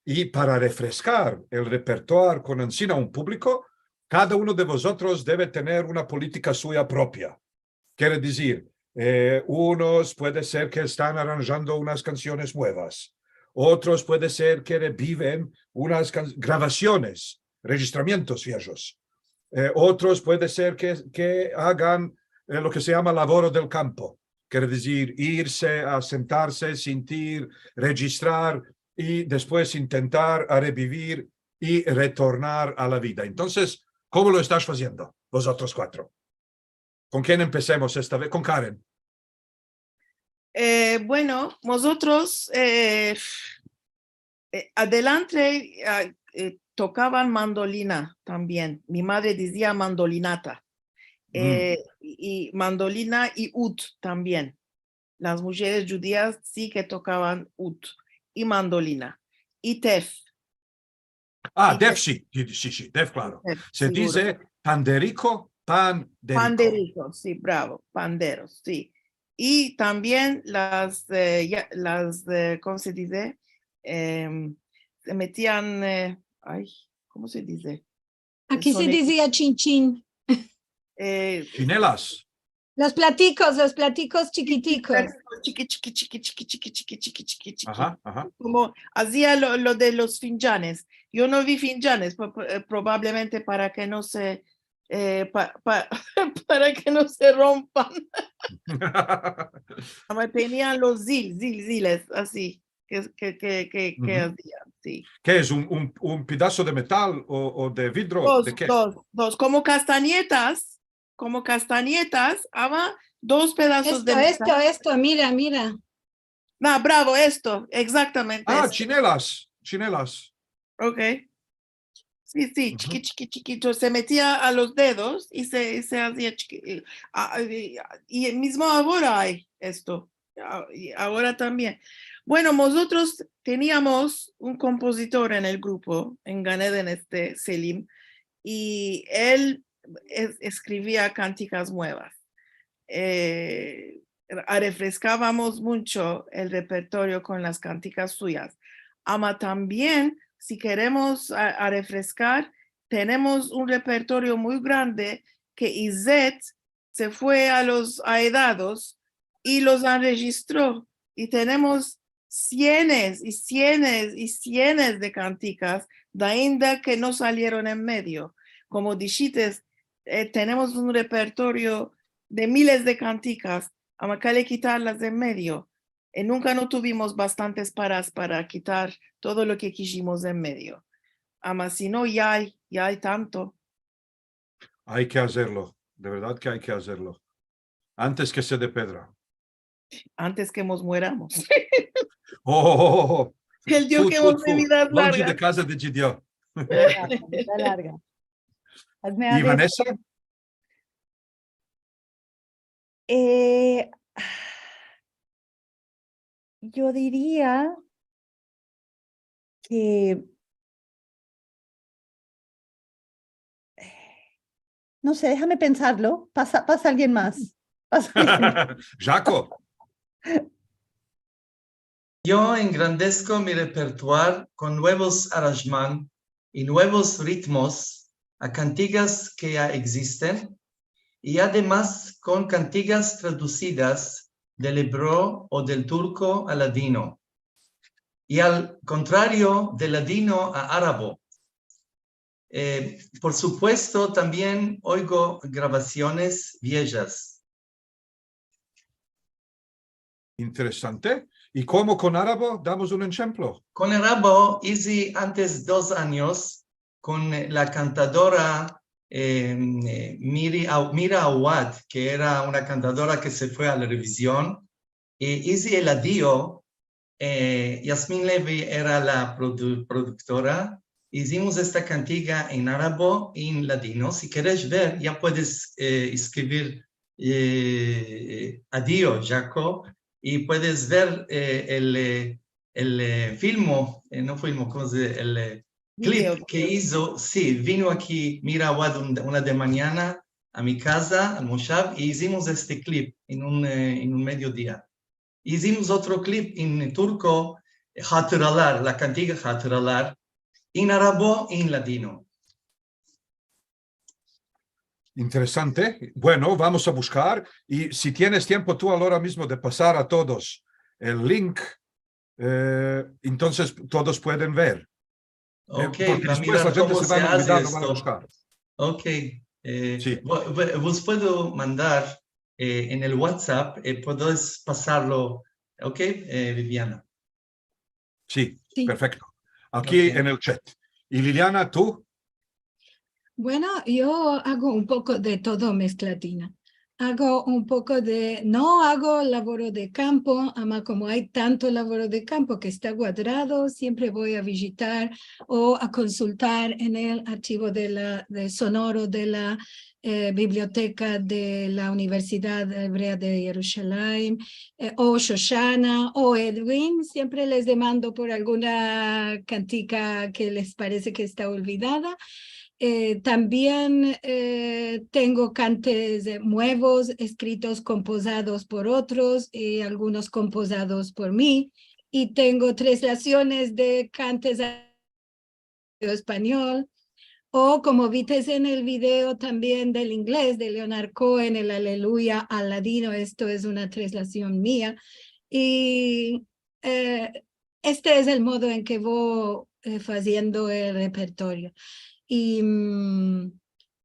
I para refreskar el repertuar kon ansina un publiko, kada uno de vozotros deve tener una politika suya propia. Kere dizir, eh, unos puede ser ke estan aranjando unas kansiones muevas, otros puede ser ke rebiven unas kan-, gravasiones, rejistramientos viejos. Eh, otros puede ser ke, ke agan, eh, lo ke se yama lavoro del kampo, kere dizir, irse a sentarse, sintir, rejistrar i despues intentar a rebivir i retornar a la vida. Entonses, komo lo estash faziendo vozotros kuatro? Kon ken empesemos esta vez? Kon Karen. Eh, bueno, mozotros, eh, eh, adelante, ah, eh, tokavan mandolina tambien. Mi madre dizia mandolinata. Mm. Eh, i, i mandolina i ud tambien. Las mujeres djudias si ke tokavan ud i mandolina i tef. Ah, i def, tef, si, si, si, si, def, klaro. Def, seguro. Se dize panderiko, panderiko. Panderiko, si, bravo, panderos, si. I tambien las, eh, ya, las, eh, komo se dize? Em, se metian, eh, ay, komo se dize? Aki se dizia chinchin. Eh, chinelas. Los platikos, los platikos chikitikos. Chiki, chiki, chiki. Aha, aha. Komo azia lo, lo de los finjanes. Yo no vi finjanes, po-, po-, eh, probablemente para ke no se, eh, pa-, pa-, para ke no se rompan. Ama tenian los zil, zil, ziles, ansi. Ke, ke, ke, ke, ke azian, si. Ke es un, un, un pedaso de metal o, o de vidro? De ke? Dos, dos, dos, komo kastanyetas, komo kastanyetas, ama dos pedazos de metal. Esto, esto, esto, mira, mira. Ah, bravo, esto, egzaktamente esto. Ah, chinelas, chinelas. Ok. Si, si, chiki, chiki, chiki. Entonses se metia a los dedos i se, i se azia chiki, i, a, i, i mizmo agora ay esto. A, i agora tambien. Bueno, mozotros teniamos un kompozitor en el grupo, en Gan Eden, este Selim, i el es-, eskrivia kantikas muevas. Eh, arefreskavamos muncho el repertorio kon las kantikas suyas. Ama tambien, si keremos a, arefreskar, tenemos un repertorio muy grande ke Izet se fue a los aedados i los anrejistro. I tenemos sienes i sienes i sienes de kantikas, de ainda ke no salieron en medio. Komo dishites, eh, tenemos un repertorio de miles de kantikas, ama ke ay ke kitarlas de en medio. I nunka no tuvimos bastantes paras para kitar todo lo ke kishimos de en medio. Ama si no, ya ay, ya ay tanto. Ay ke azerlo, de verdad ke ay ke azerlo. Antes ke se de pedra. Antes ke mos mueramos. Oh, oh, oh, oh. El Dio ke mos de vidas largas. Tfu, tfu, tfu. Lonji de kaza de Gideon. Vida larga, vida larga. Hazme... I Vanessa? Eh, yo diria ke, no se, dehame pensarlo. Pasa, pasa alguien mas. Pasa alguien mas. Jako. Yo engrandesko mi repertuar kon nuevos aranjman i nuevos ritmos a kantigas ke ya egzisten, i ademas kon kantigas tradusidas del ebreo o del turko al ladino, i al kontrario del ladino a arabo. Eh, por supuesto, tambien oigo gravasiones viejas. Interesante. I komo kon arabo? Damos un enshemplo. Kon arabo izi antes dos anyos kon la kantadora, eh, eh, Miri Aw-, Mira Awad, ke era una kantadora ke se fue a la revizion, i izi el adio, eh, Yasmin Levy era la produ-, produktora. Izimos esta kantiga en arabo i en ladino. Si keres ver, ya puedes, eh, eskrivir, eh, adio, Jako, i puedes ver, eh, el, eh, el, eh, filmo, eh, no filmo, komo se dize? El, eh, klip ke izo, si, vino aki Mira Awad un, una de manyana a mi kaza, al moshav, i izimos este klip en un, eh, en un mediodia. Izimos otro klip en turko, eh, Hatıralar, la kantiga Hatıralar, en arabo i en ladino. Interesante. Bueno, vamos a bushkar. I si tienes tiempo tu alora mizmo de pasar a todos el link, eh, entonses todos pueden ver. Eh, oke, porke va a despues mirar la djente komo se va a olvidar, lo van a bushkar. Oke, eh, si. Vo-, vo-, vos puedo mandar, eh, en el WhatsApp, eh, puedes pasarlo, oke, eh, Viviana? Si, si. Perfekto. Aki en el chat. I Liliana, tu? Bueno, yo ago un poko de todo meskladina. Ago un poko de, no ago lavoro de kampo, ama komo ay tanto lavoro de kampo ke esta guadrado, siempre vo a vijitar o a konsultar en el archivo de la, de sonoro de la, eh, biblioteka de la Universidad Ebrea de Yerushalayim, eh, o Shoshana, o Edwin, siempre les demando por alguna kantika ke les parese ke esta olvidada. Eh, tambien, eh, tengo kantes, eh, muevos, eskritos, kompozados por otros, i algunos kompozados por mi. I tengo translasiones de kantes a espanyol, o komo vites en el video tambien del ingles de Leonard Cohen, el Aleluya al ladino, esto es una translasion mia. I, eh, este es el modo en ke vo, eh, faziendo el repertorio. I, mm,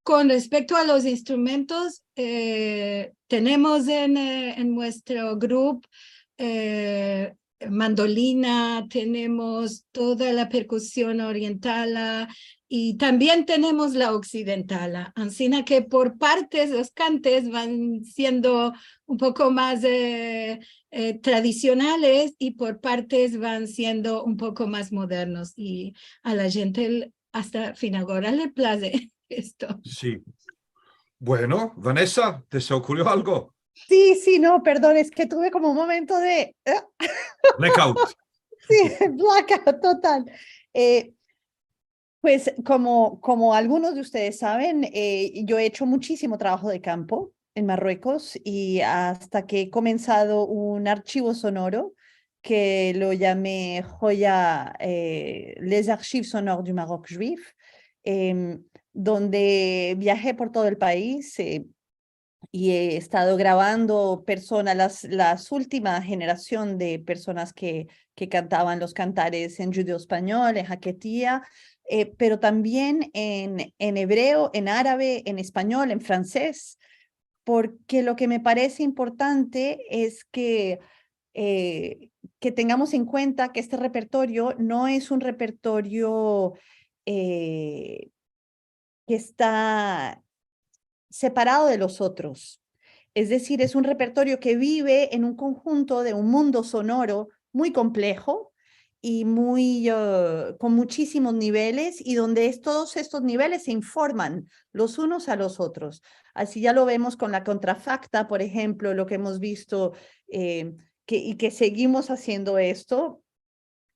kon respekto a los instrumentos, eh, tenemos en, eh, en muestro grupo, eh, mandolina, tenemos toda la perkusion orientala, i tambien tenemos la oksidentala. Ansina ke por partes los kantes van siendo un poko mas, eh, eh, tradisionales i por partes van siendo un poko mas modernos. I a la djente l-, asta fin agora le plaze esto. Si. Bueno, Vanessa, te se okurio algo? Si, si, no, perdon, es ke tuve komo un momento de, eh. Blackout. Si, blackout total. Eh, pues, komo, komo algunos de ustedes saven, eh, yo he echo muchisimo travajo de kampo en Marruekos i asta ke he komensado un archivo sonoro ke lo yame Hoya, eh, Les Archives Sonores du Maroc Juif, em, donde viaje por todo el pais, eh, i he estado gravando persona, las, las ultima jenerasion de personas ke, ke kantavan los kantares en djudeo-espanyol, en haketia, eh, pero tambien en, en ebreo, en arabe, en espanyol, en fransez, porke lo ke me parese importante es ke, eh, ke tengamos en kuenta ke este repertorio no es un repertorio, eh, ke esta separado de los otros. Es dezir, es un repertorio ke bive en un konjunto de un mundo sonoro muy komplejo i muy, eh, kon muchisimos niveles i donde es, todos estos niveles se informan los unos a los otros. Ansi ya lo vemos kon la kontrafakta, por enshemplo, lo ke emos visto, eh, ke, i ke segimos aziendo esto,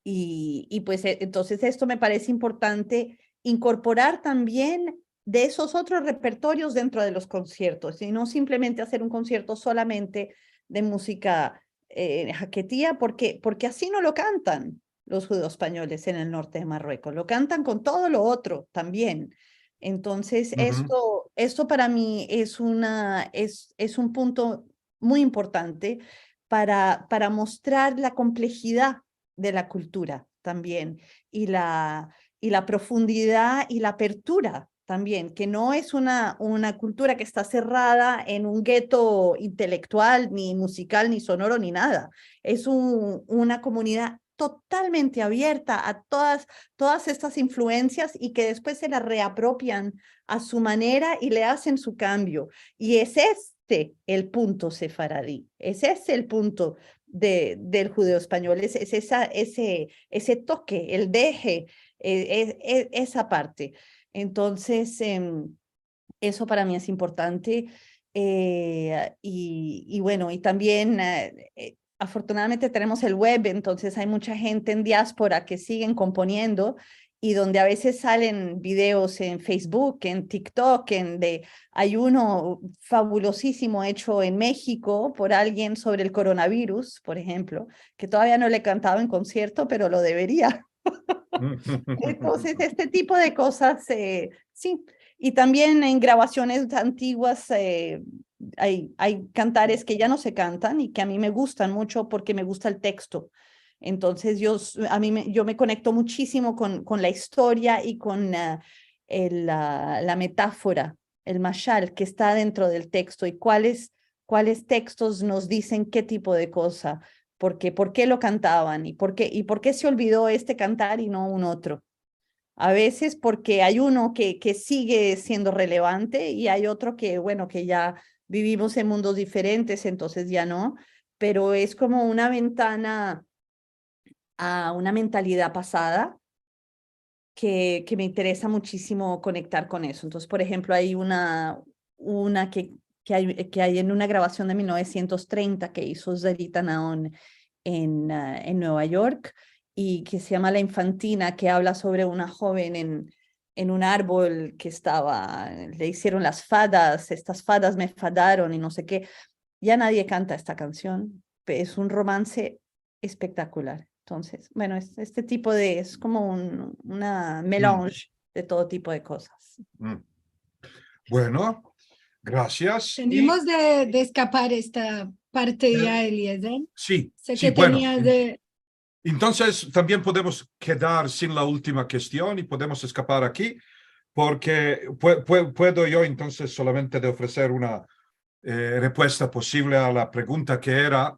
I, i, pues, e, entonses esto me parese importante inkorporar tambien de esos otros repertorios dentro de los konsiertos, i no simplemente azer un konsierto solamente de muzika, e, haketia, porke, porke ansi no lo kantan los djudeo-espanyoles en el norte de Marruekos, lo kantan kon todo lo otro tambien. Entonses, esto, esto para mi es una, es, es un punto muy importante para, para mostrar la komplejidad de la kultura tambien, i la, i la profundidad i la apertura tambien, ke no es una, una kultura ke esta serrada en un geto intelektual, ni muzikal, ni sonoro, ni nada. Es un, una komunidad totalmente avierta a todas, todas estas influensias i ke despues se las reapropian a su manera i le azen su kambio. I es este el punto sefaradi, es este el punto de, del judeo-espanyol, es, es esa, ese, ese toke, el deje, eh, es, es, esa parte. Entonses, em, eso para mi es importante. Eh, i, i bueno, i tambien, eh, eh, afortunadamente tenemos el web, entonses ay mucha djente en diaspora ke sigen komponiendo i donde a vezes salen videos en Facebook, en TikTok, en de, ay uno fabulozizimo echo en Mexiko por alguien sovre el koronavirus, por enshemplo, ke todavia no le e kantado en konsierto, pero lo deveria. Entonses, este tipo de kozas, eh, si. I tambien en gravasiones antiguas, eh, ay, ay kantares ke ya no se kantan i ke a mi me gustan mucho porke me gusta el teksto. Entonses, yo, s-, a mi me, yo me konekto muchizimo kon, kon la istoria i kon, eh, el, la, la metafora, el mashal ke esta dentro del teksto i kuales, kuales tekstos mos dizen ke tipo de koza, porke, por ke lo kantavan i por ke, i por ke se olvido este kantar i no un otro. A vezes porke ay uno ke, ke sige siendo relevante i ay otro ke, bueno, ke ya bivimos en mundos diferentes, entonses ya no, pero es komo una ventana a una mentalidad pasada ke, ke me interesa muchizimo konektar kon eso. Entonses, por enshemplo, ay una, una ke, ke ay, ke ay en una gravasion de mil novesientos trenta ke izo Zarita Naon en, ah, en Nueva York i ke se yama La Infantina, ke avla sovre una djoven en, en un arbol ke estava, le izieron las fadas, estas fadas me fadaron i no se ke. Ya nadie kanta esta kansion, pe-, es un romanse espektakular. Entonses, bueno, es, este tipo de, es komo un, una melange de todo tipo de kozas. Mm. Bueno, grasias. I tenemos de, de eskapar esta parte ya, Eliezer. Si, si, bueno. Se ke tenias de... Entonses, tambien podemos kedar sin la ultima kestion i podemos eskapar aki, porke pue-, pue-, puedo yo entonses solamente de ofreser una, eh, repuesta posivle a la pregunta ke era,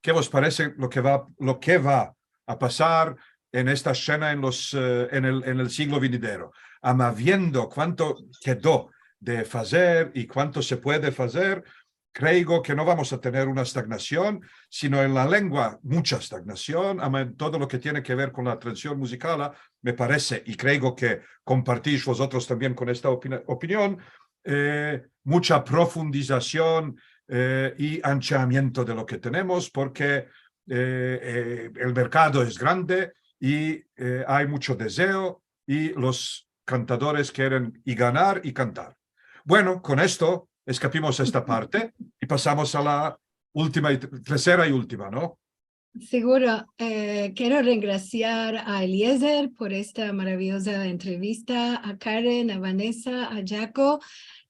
ke vos parese lo ke va, lo ke va a pasar en esta sena en los, eh, en el, en el siglo venidero? Ama viendo kuanto kedo de fazer i kuanto se puede fazer, kreigo ke no vamos a tener una stagnasion, sino en la lengua mucha stagnasion, ama en todo lo ke tiene ke ver kon la tradision muzikala, me parese, i kreigo ke kompartish vozotros tambien kon esta opina-, opinion, eh, mucha profundizasion, eh, i ancheamiento de lo ke tenemos, porke, eh, eh, el merkado es grande i, eh, ay mucho dezeo i los kantadores keren i ganar i kantar. Bueno, kon esto eskapimos esta parte i pasamos a la ultima i t-, tersera i ultima, no? Siguro. Eh, kero rengrasiar a Eliezer por esta maraviyoza entrevista, a Karen, a Vanessa, a Jaco,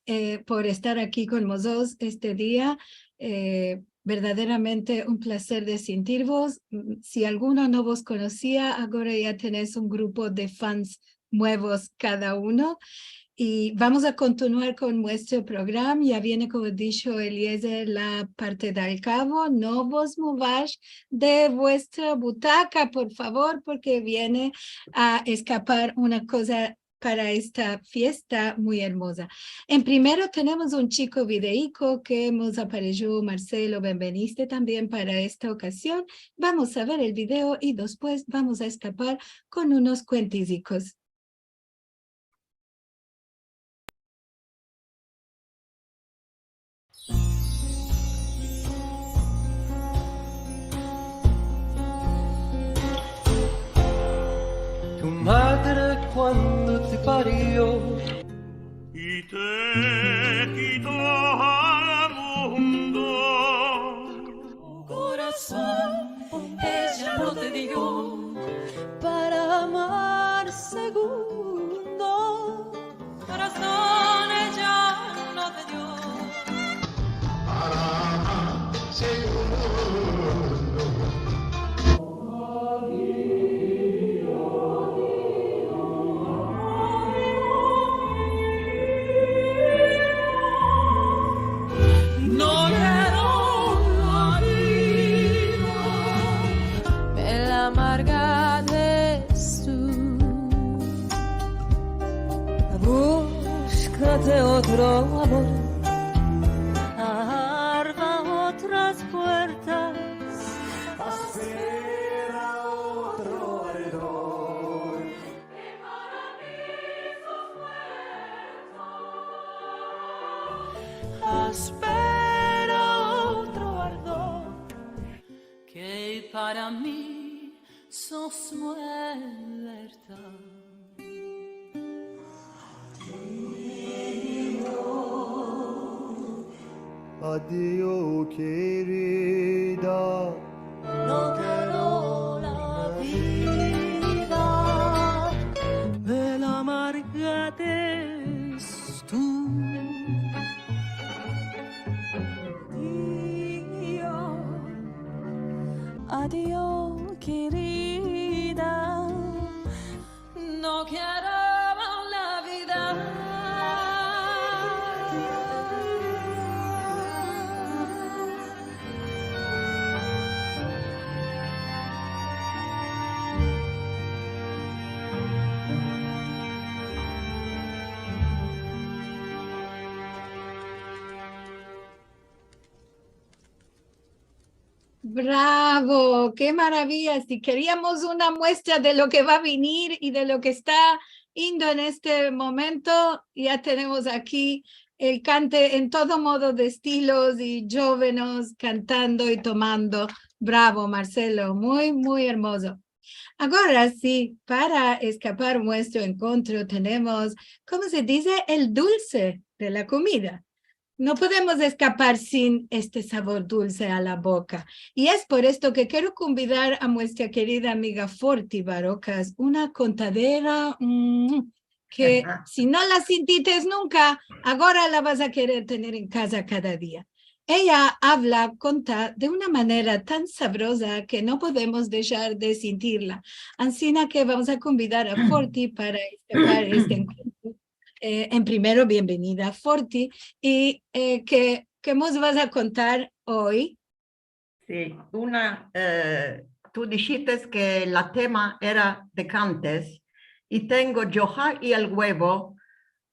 eh, por estar aki kon mozotros este dia. Eh, verdaderamente un plazer de sintirvos. Mm, si alguno no vos konosia, agora ya tenes un grupo de fans muevos kada uno. I vamos a kontinuar kon muestro programa. Ya viene, komo disho Eliezer, la parte del kavo. No vos movash de vuestra butaka, por favor, porke viene a eskapar una koza para esta fiesta muy ermoza. En primero tenemos un chiko videiko ke mos aparejo Marcelo Benveniste tambien para esta okazion. Vamos a ver el video i despues vamos a eskapar kon unos kuentizikos. Tu madre kuando te pario i te kito al mundo. Korason, eya no te dio para amar segun Amor, arva otras puertas. Aspera otro ardor. Aspera otro ardor. Ke para mi sos muerta. Adio, kerida. No kero la vida. Me la amargates tu. Adio, adio, kerida. No kero la vida. Bravo, ke maravia. Si keriamos una muestra de lo ke va a venir i de lo ke esta indo en este momento, ya tenemos aki el kante en todo modo de estilos i djovenes kantando i tomando. Bravo, Marcelo, muy, muy ermozo. Agora si, para eskapar muestro enkontro, tenemos, komo se dize? El dulse de la komida. No podemos eskapar sin este savor dulse a la boka. I es por esto ke kero konvidar a muestra kerida amiga Forti Barokas, una kontadera, mm, ke si no la sintites nunka, agora la vas a kerer tener en kaza kada dia. Eya avla, konta de una manera tan savroza ke no podemos deshar de sintirla. Ansina ke vamos a konvidar a Forti para eskapar este enkontro. Eh, en primero, bienvenida, Forti. I, eh, ke, ke mos vas a kontar oy? Si, una, eh, tu dishites ke la tema era de kantes, i tengo Djoha i el guevo,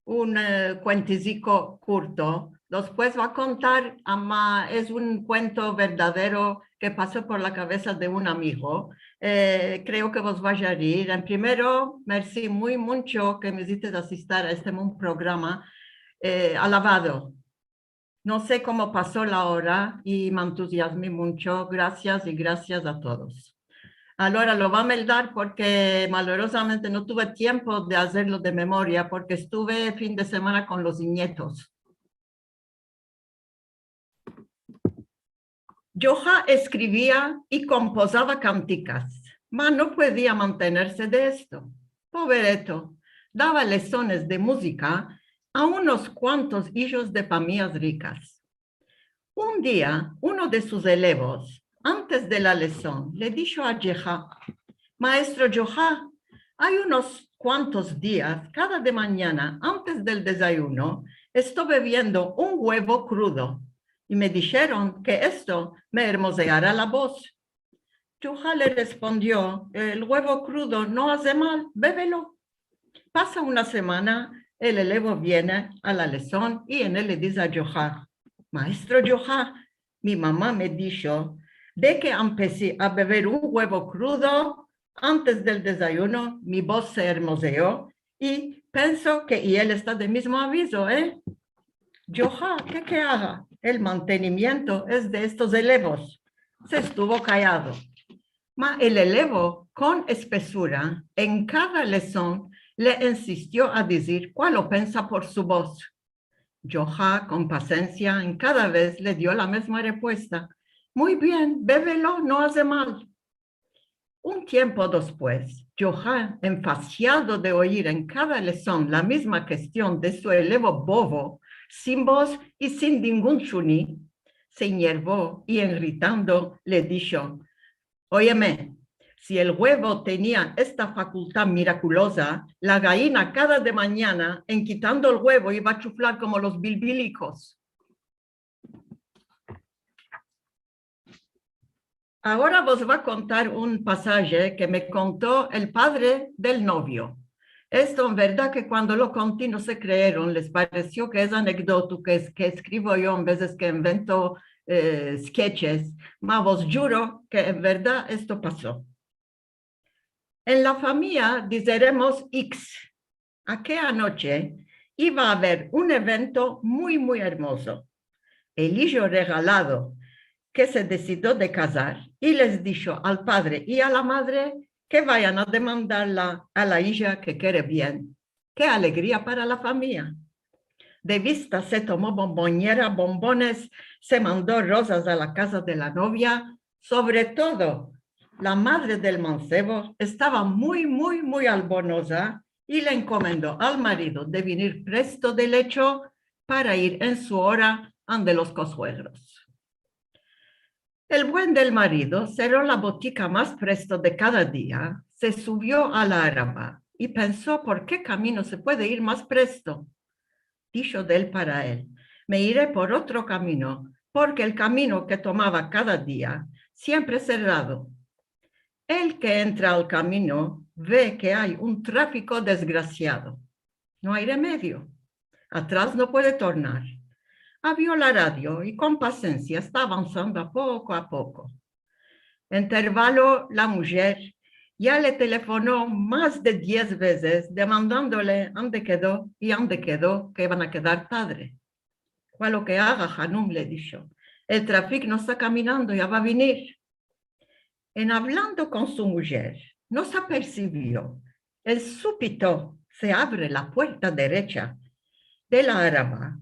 un, eh, kuentiziko kurto. Despues va a kontar, ama es un kuento verdadero ke paso por la kavesa de un amigo. Eh, kreo ke vos va a reir. En primero, mersi muy muncho ke me izites asistir a este un programa, eh, alavado. No se komo paso la ora i me entuziazmi muncho. Grasias i grasias a todos. Agora lo va a meldar porke malorozamente no tuve tiempo de azerlo de memoria porke estuve fin de semana kon los nyetos. Djoha eskrivia i kompozava kantikas, ma no podia mantenerse de esto. Povereto, dava lesones de muzika a unos kuantos ijos de famias rikas. Un dia, uno de sus elevos, antes de la leson, le disho a Djoha: "Maestro Djoha, ay unos kuantos dias, kada de manyana, antes del dezayuno, esto beviendo un guevo krudo, i me disheron ke esto me ermozeara la boz." Djoha le respondio: "El guevo krudo no aze mal, bevelo." Pasa una semana, el elevo viene a la leson i en el le dize a Djoha: "Maestro Djoha, mi mama me disho, de ke empesi a bever un guevo krudo antes del dezayuno, mi boz se ermozeo, i penso ke i el esta de mizmo avizo, e? Djoha, ke ke aga? El mantenimiento es de estos elevos." Se estuvo kayado. Ma el elevo, kon espesura, en kada leson, le insistio a dizir kualo pensa por su boz. Djoha, kon pasensia, en kada vez le dio la mizma repuesta: "Muy bien, bevelo, no aze mal." Un tiempo despues, Djoha, enfasiado de oyir en kada leson la mizma kestion de su elevo bovo, sin boz i sin dingun shuni, se inyervo i en gritando le disho: "Oyeme, si el guevo tenia esta fakultad mirakuloza, la gayina kada de manyana, en kitando el guevo, iva a chuflar komo los bilbilikos." Agora vos vo a kontar un pasaje ke me konto el padre del novio. Esto en verdad ke kuando lo konti no se kreeron, les paresio ke es anekdoto ke es, ke eskrivo yo en vezes ke envento, eh, sketches, ma vos djuro ke en verdad esto paso. En la famiya dizeremos X, akea noche iva a aver un evento muy, muy ermozo. El ijo regalado ke se desidio de kazar i les disho al padre i a la madre ke vayan a demandar la, a la ija ke kere bien. Ke alegria para la famiya! De vista se tomo bombonyera, bombones, se mando rozas a la kaza de la novia. Sovre todo, la madre del mansevo estava muy, muy, muy albonoza i le enkomendo al marido de vinir presto de lecho para ir en su ora ande los kosuegros. El buen del marido serro la botika mas presto de kada dia, se suvio a la araba i penso por ke kamino se puede ir mas presto. Disho de el para el: "Me ire por otro kamino, porke el kamino ke tomava kada dia, siempre serrado. El ke entra al kamino ve ke ay un trafiko desgrasiado. No ay remedio. Atras no puede tornar." Avio la radio i kon pasensia esta avansando a poko a poko. Entervalo, la mujer ya le telefono mas de diez vezes demandandole ande kedo i ande kedo, ke van a kedar tadre. "Kualo ke aga, Hanum", le disho, "el trafik no esta kaminando, ya va a vinir." En avlando kon su mujer, no se apersivio, en supito se avre la puerta derecha de la araba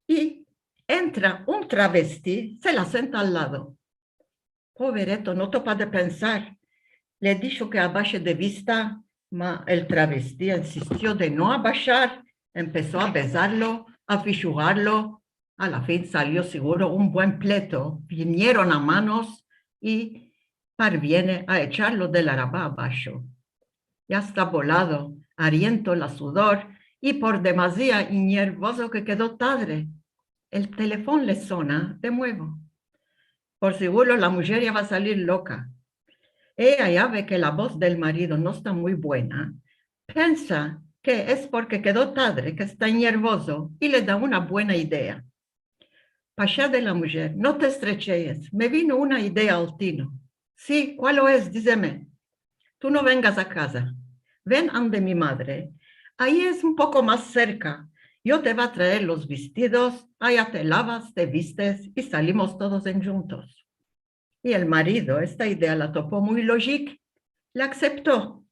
i entra un travesti, se la senta al lado. Povereto, no topa de pensar. Le disho ke abashe de vista, ma el travesti ensistio de no abashar, empeso a bezarlo, a fishugarlo. A la fin salio siguro un buen pleto, vinieron a manos i parviene a echarlo de la araba abasho. Ya esta bolado, ariento la sudor i por demasia inyervozo ke kedo tadre. El telefon le sona de muevo. Por siguro la mujer ya va a salir loka. Eya ya ve ke la voz del marido no esta muy buena, pensa ke es porke kedo tadre ke esta inyervozo i le da una buena idea. Pasha de la mujer: "No te estrecheyes, me vino una idea al tino." "Si, kualo es? Dizeme." "Tu no vengas a kaza. Ven ande mi madre. Ayi es un poko mas serka. Yo te va a traer los vestidos, aya te lavas, te vistes i salimos todos endjuntos." I el marido esta idea la topo muy lojik, la aksepto.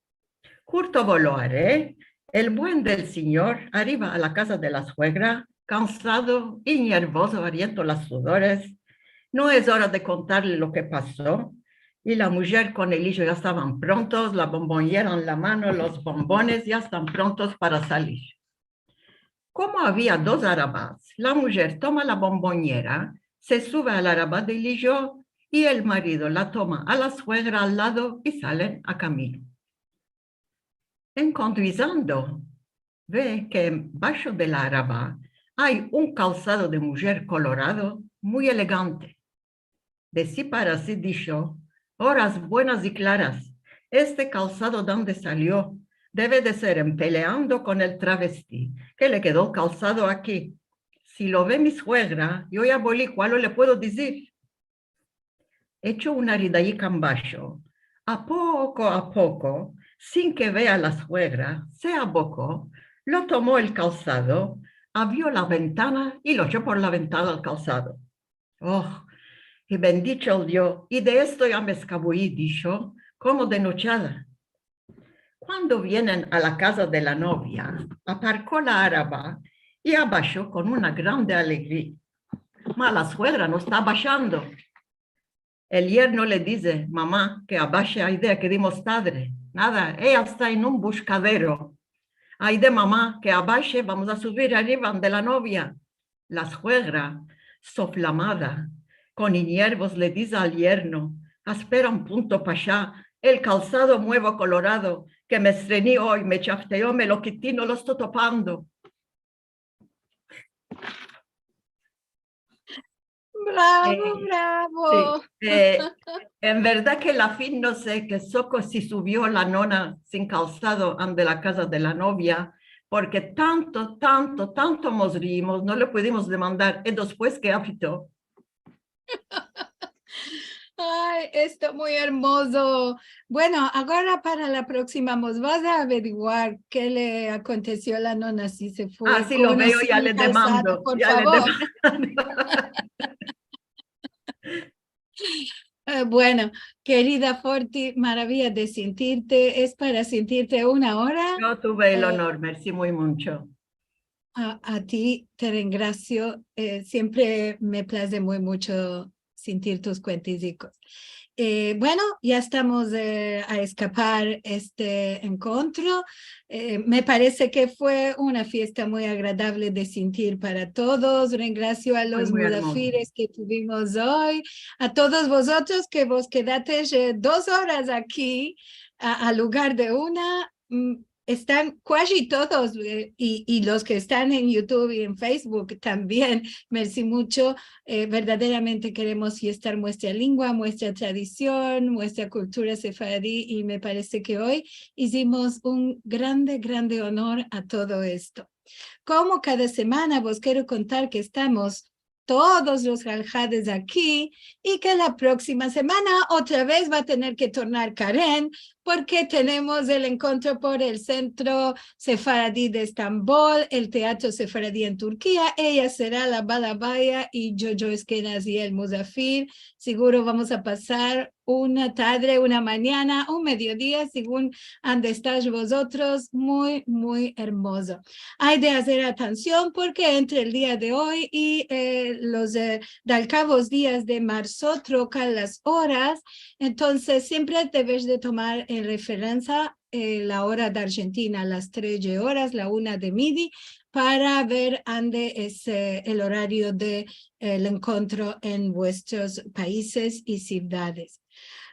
Kurto vo lo are, el buen del sinyor ariva a la kaza de la suegra, kansado i nyervozo, ariento las sudores. No es ora de kontarle lo ke paso. I la mujer kon el ijo ya estavan prontos, la bombonyera en la mano, los bombones, ya estan prontos para salir. Komo avia dos arabas, la mujer toma la bombonyera, se suve a la araba del ijo i el marido la toma a la suegra al lado i salen a kamino. En konduizando, ve ke basho de la araba ay un kalsado de mujer kolorado muy elegante. De si para si disho: "Oras buenas i klaras, este kalsado de ande salio? Deve de ser en peleando kon el travesti ke le kedo el kalsado aki. Si lo ve mi suegra, yo ya voli, kualo le puedo dizir?" Echo una ridayika en basho, a poko a poko, sin ke vea la suegra, se aboko, lo tomo el kalsado, avrio la ventana i lo echo por la ventana al kalsado. Oh, i bendicho el Dio, i de esto ya me eskabuyi, disho, komo de nochada. Kuando vienen a la kaza de la novia, aparko la araba i abasho kon una grande alegria. Ma la suegra no esta abashando. El yerno le dize: "Mama, ke abashe, ay de ke dimos tadre." "Nada, eya esta en un bushkadero." "Ay de mama, ke abashe, vamos a suvir ariva ande la novia." La suegra, soflamada, kon inyervos le dize al yerno: "Aspera un punto, pasha, el kalsado muevo kolorado ke me estreni oy, me chafteo, me lo kiti, no lo esto topando." Bravo, bravo. Si. Eh, en verdad ke la fin no se, ke soko si suvio la nona sin kalsado ande la kaza de la novia, porke tanto, tanto, tanto mos riimos, no le pudimos demandar, e despues ke afito. Ay, esto muy ermozo. Bueno, agora para la proksima mos vas a averiguar ke le akontesio a la nona si se fue kon o sin kalsado, por favor. Ah, si lo veo, ya le demando, ya le demando. Eh, bueno, kerida Forti, maraviya de sintirte. Es para sintirte una ora. Yo tuve el onor, mersi muy muncho. A, a ti te rengrasio. Eh, siempre me plaze muy muncho sintir tus kuentizikos. Eh, bueno, ya estamos, eh, a eskapar este enkontro. Eh, me parese ke fue una fiesta muy agradavle de sintir para todos. Rengrasio a los muzafires ke tuvimos oy, a todos vozotros ke vos kedatesh, eh, dos oras aki, a, a lugar de una. Mm, estan kuaji todos, eh, i, i los ke estan en YouTube i en Facebook tambien. Mersi muncho. Eh, verdaderamente keremos fiestar muestra lengua, muestra tradision, muestra kultura sefaradi, i me parese ke oy izimos un grande, grande onor a todo esto. Komo kada semana, vos kero kontar ke estamos todos los alhades aki, i ke la proksima semana otra vez va a tener ke tornar Karen, porke tenemos el enkontro por el Sentro Sefaradi de Estambol, el Teatro Sefaradi en Turkia. Eya sera la balabaya i yo, yo Eskenazi el muzafir. Siguro vamos a pasar una tadre, una manyana, un mediodia, segun ande estash vozotros, muy, muy ermozo. Ay de azer atansion porke entre el dia de oy i, eh, los, eh, dalkavos dias de marso trokan las oras, entonses siempre deves de tomar en referensia, eh, la ora de Arjentina, las tres oras, la una de midi, para ver ande es, eh, el orario de, eh, el enkontro en vuestros paizes i sivdades.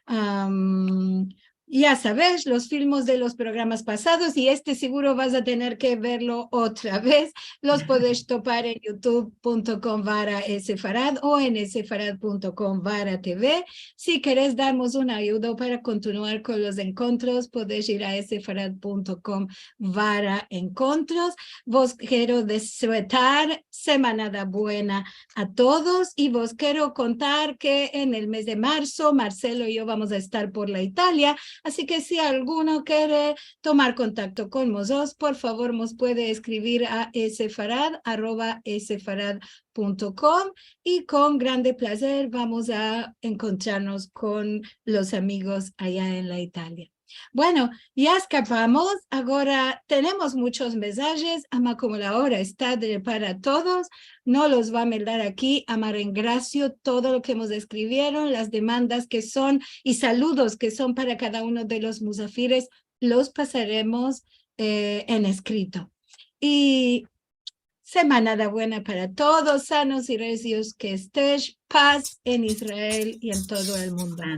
Am, ya saves, los filmos de los programas pasados, i este siguro vas a tener ke verlo otra vez, los podesh topar en youtube punto com vara esefarad o en esefarad punto com vara TV. Si keres darmos un ayudo para kontinuar kon los enkontros, podesh ir a esefarad punto com vara enkontros. Vos kero desear semanada buena a todos, i vos kero kontar ke en el mez de marso, Marcelo i yo vamos a estar por la Italia, asi ke si alguno kere tomar kontakto kon mozotros, por favor, mos puede eskrivir a esefarad arroba esefarad punto com, i kon grande plazer vamos a enkontrarmos kon los amigos aya en la Italia. Bueno, ya eskapamos. Agora tenemos munchos mensajes, ama komo la ora es tadre para todos, no los vo a meldar aki, ama rengrasio todo lo ke mos eskrivieron, las demandas ke son i saludos ke son para kada uno de los muzafires, los pasaremos, eh, en eskrito. I semanada buena para todos, sanos i rezios ke estesh, paz en Israel i en todo el mundo. Amen.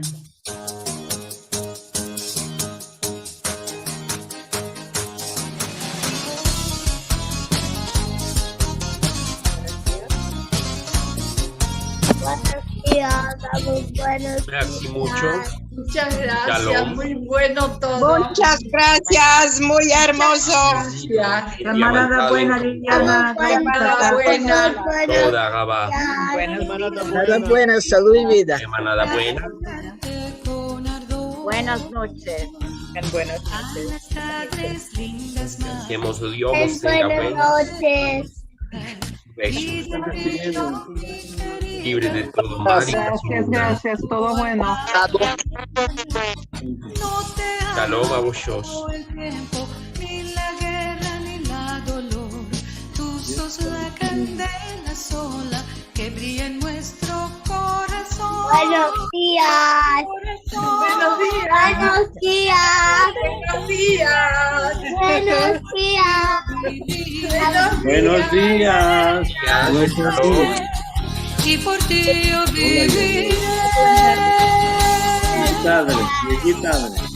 Buenos dias, muy buenos dias. Mersi muncho. Munchas grasias. Shalom. Muy bueno todo. Munchas grasias, muy ermozo. Grasias. Semanada buena, Liliana. Semanada buena. Toda raba. Semanada buena, salud i vida. Semanada buena. Buenas noches. Buenas noches. Ke mos Dios tenga buenas noches. Libre de todo mal i paz mundana. Grasias, grasias, todo bueno. Shalom a vosotros. Buenos dias. Buenos dias. Buenos dias. Buenos dias. Buenos dias. Buenos dias. I por ti yo viviré. Padre, i aki padre.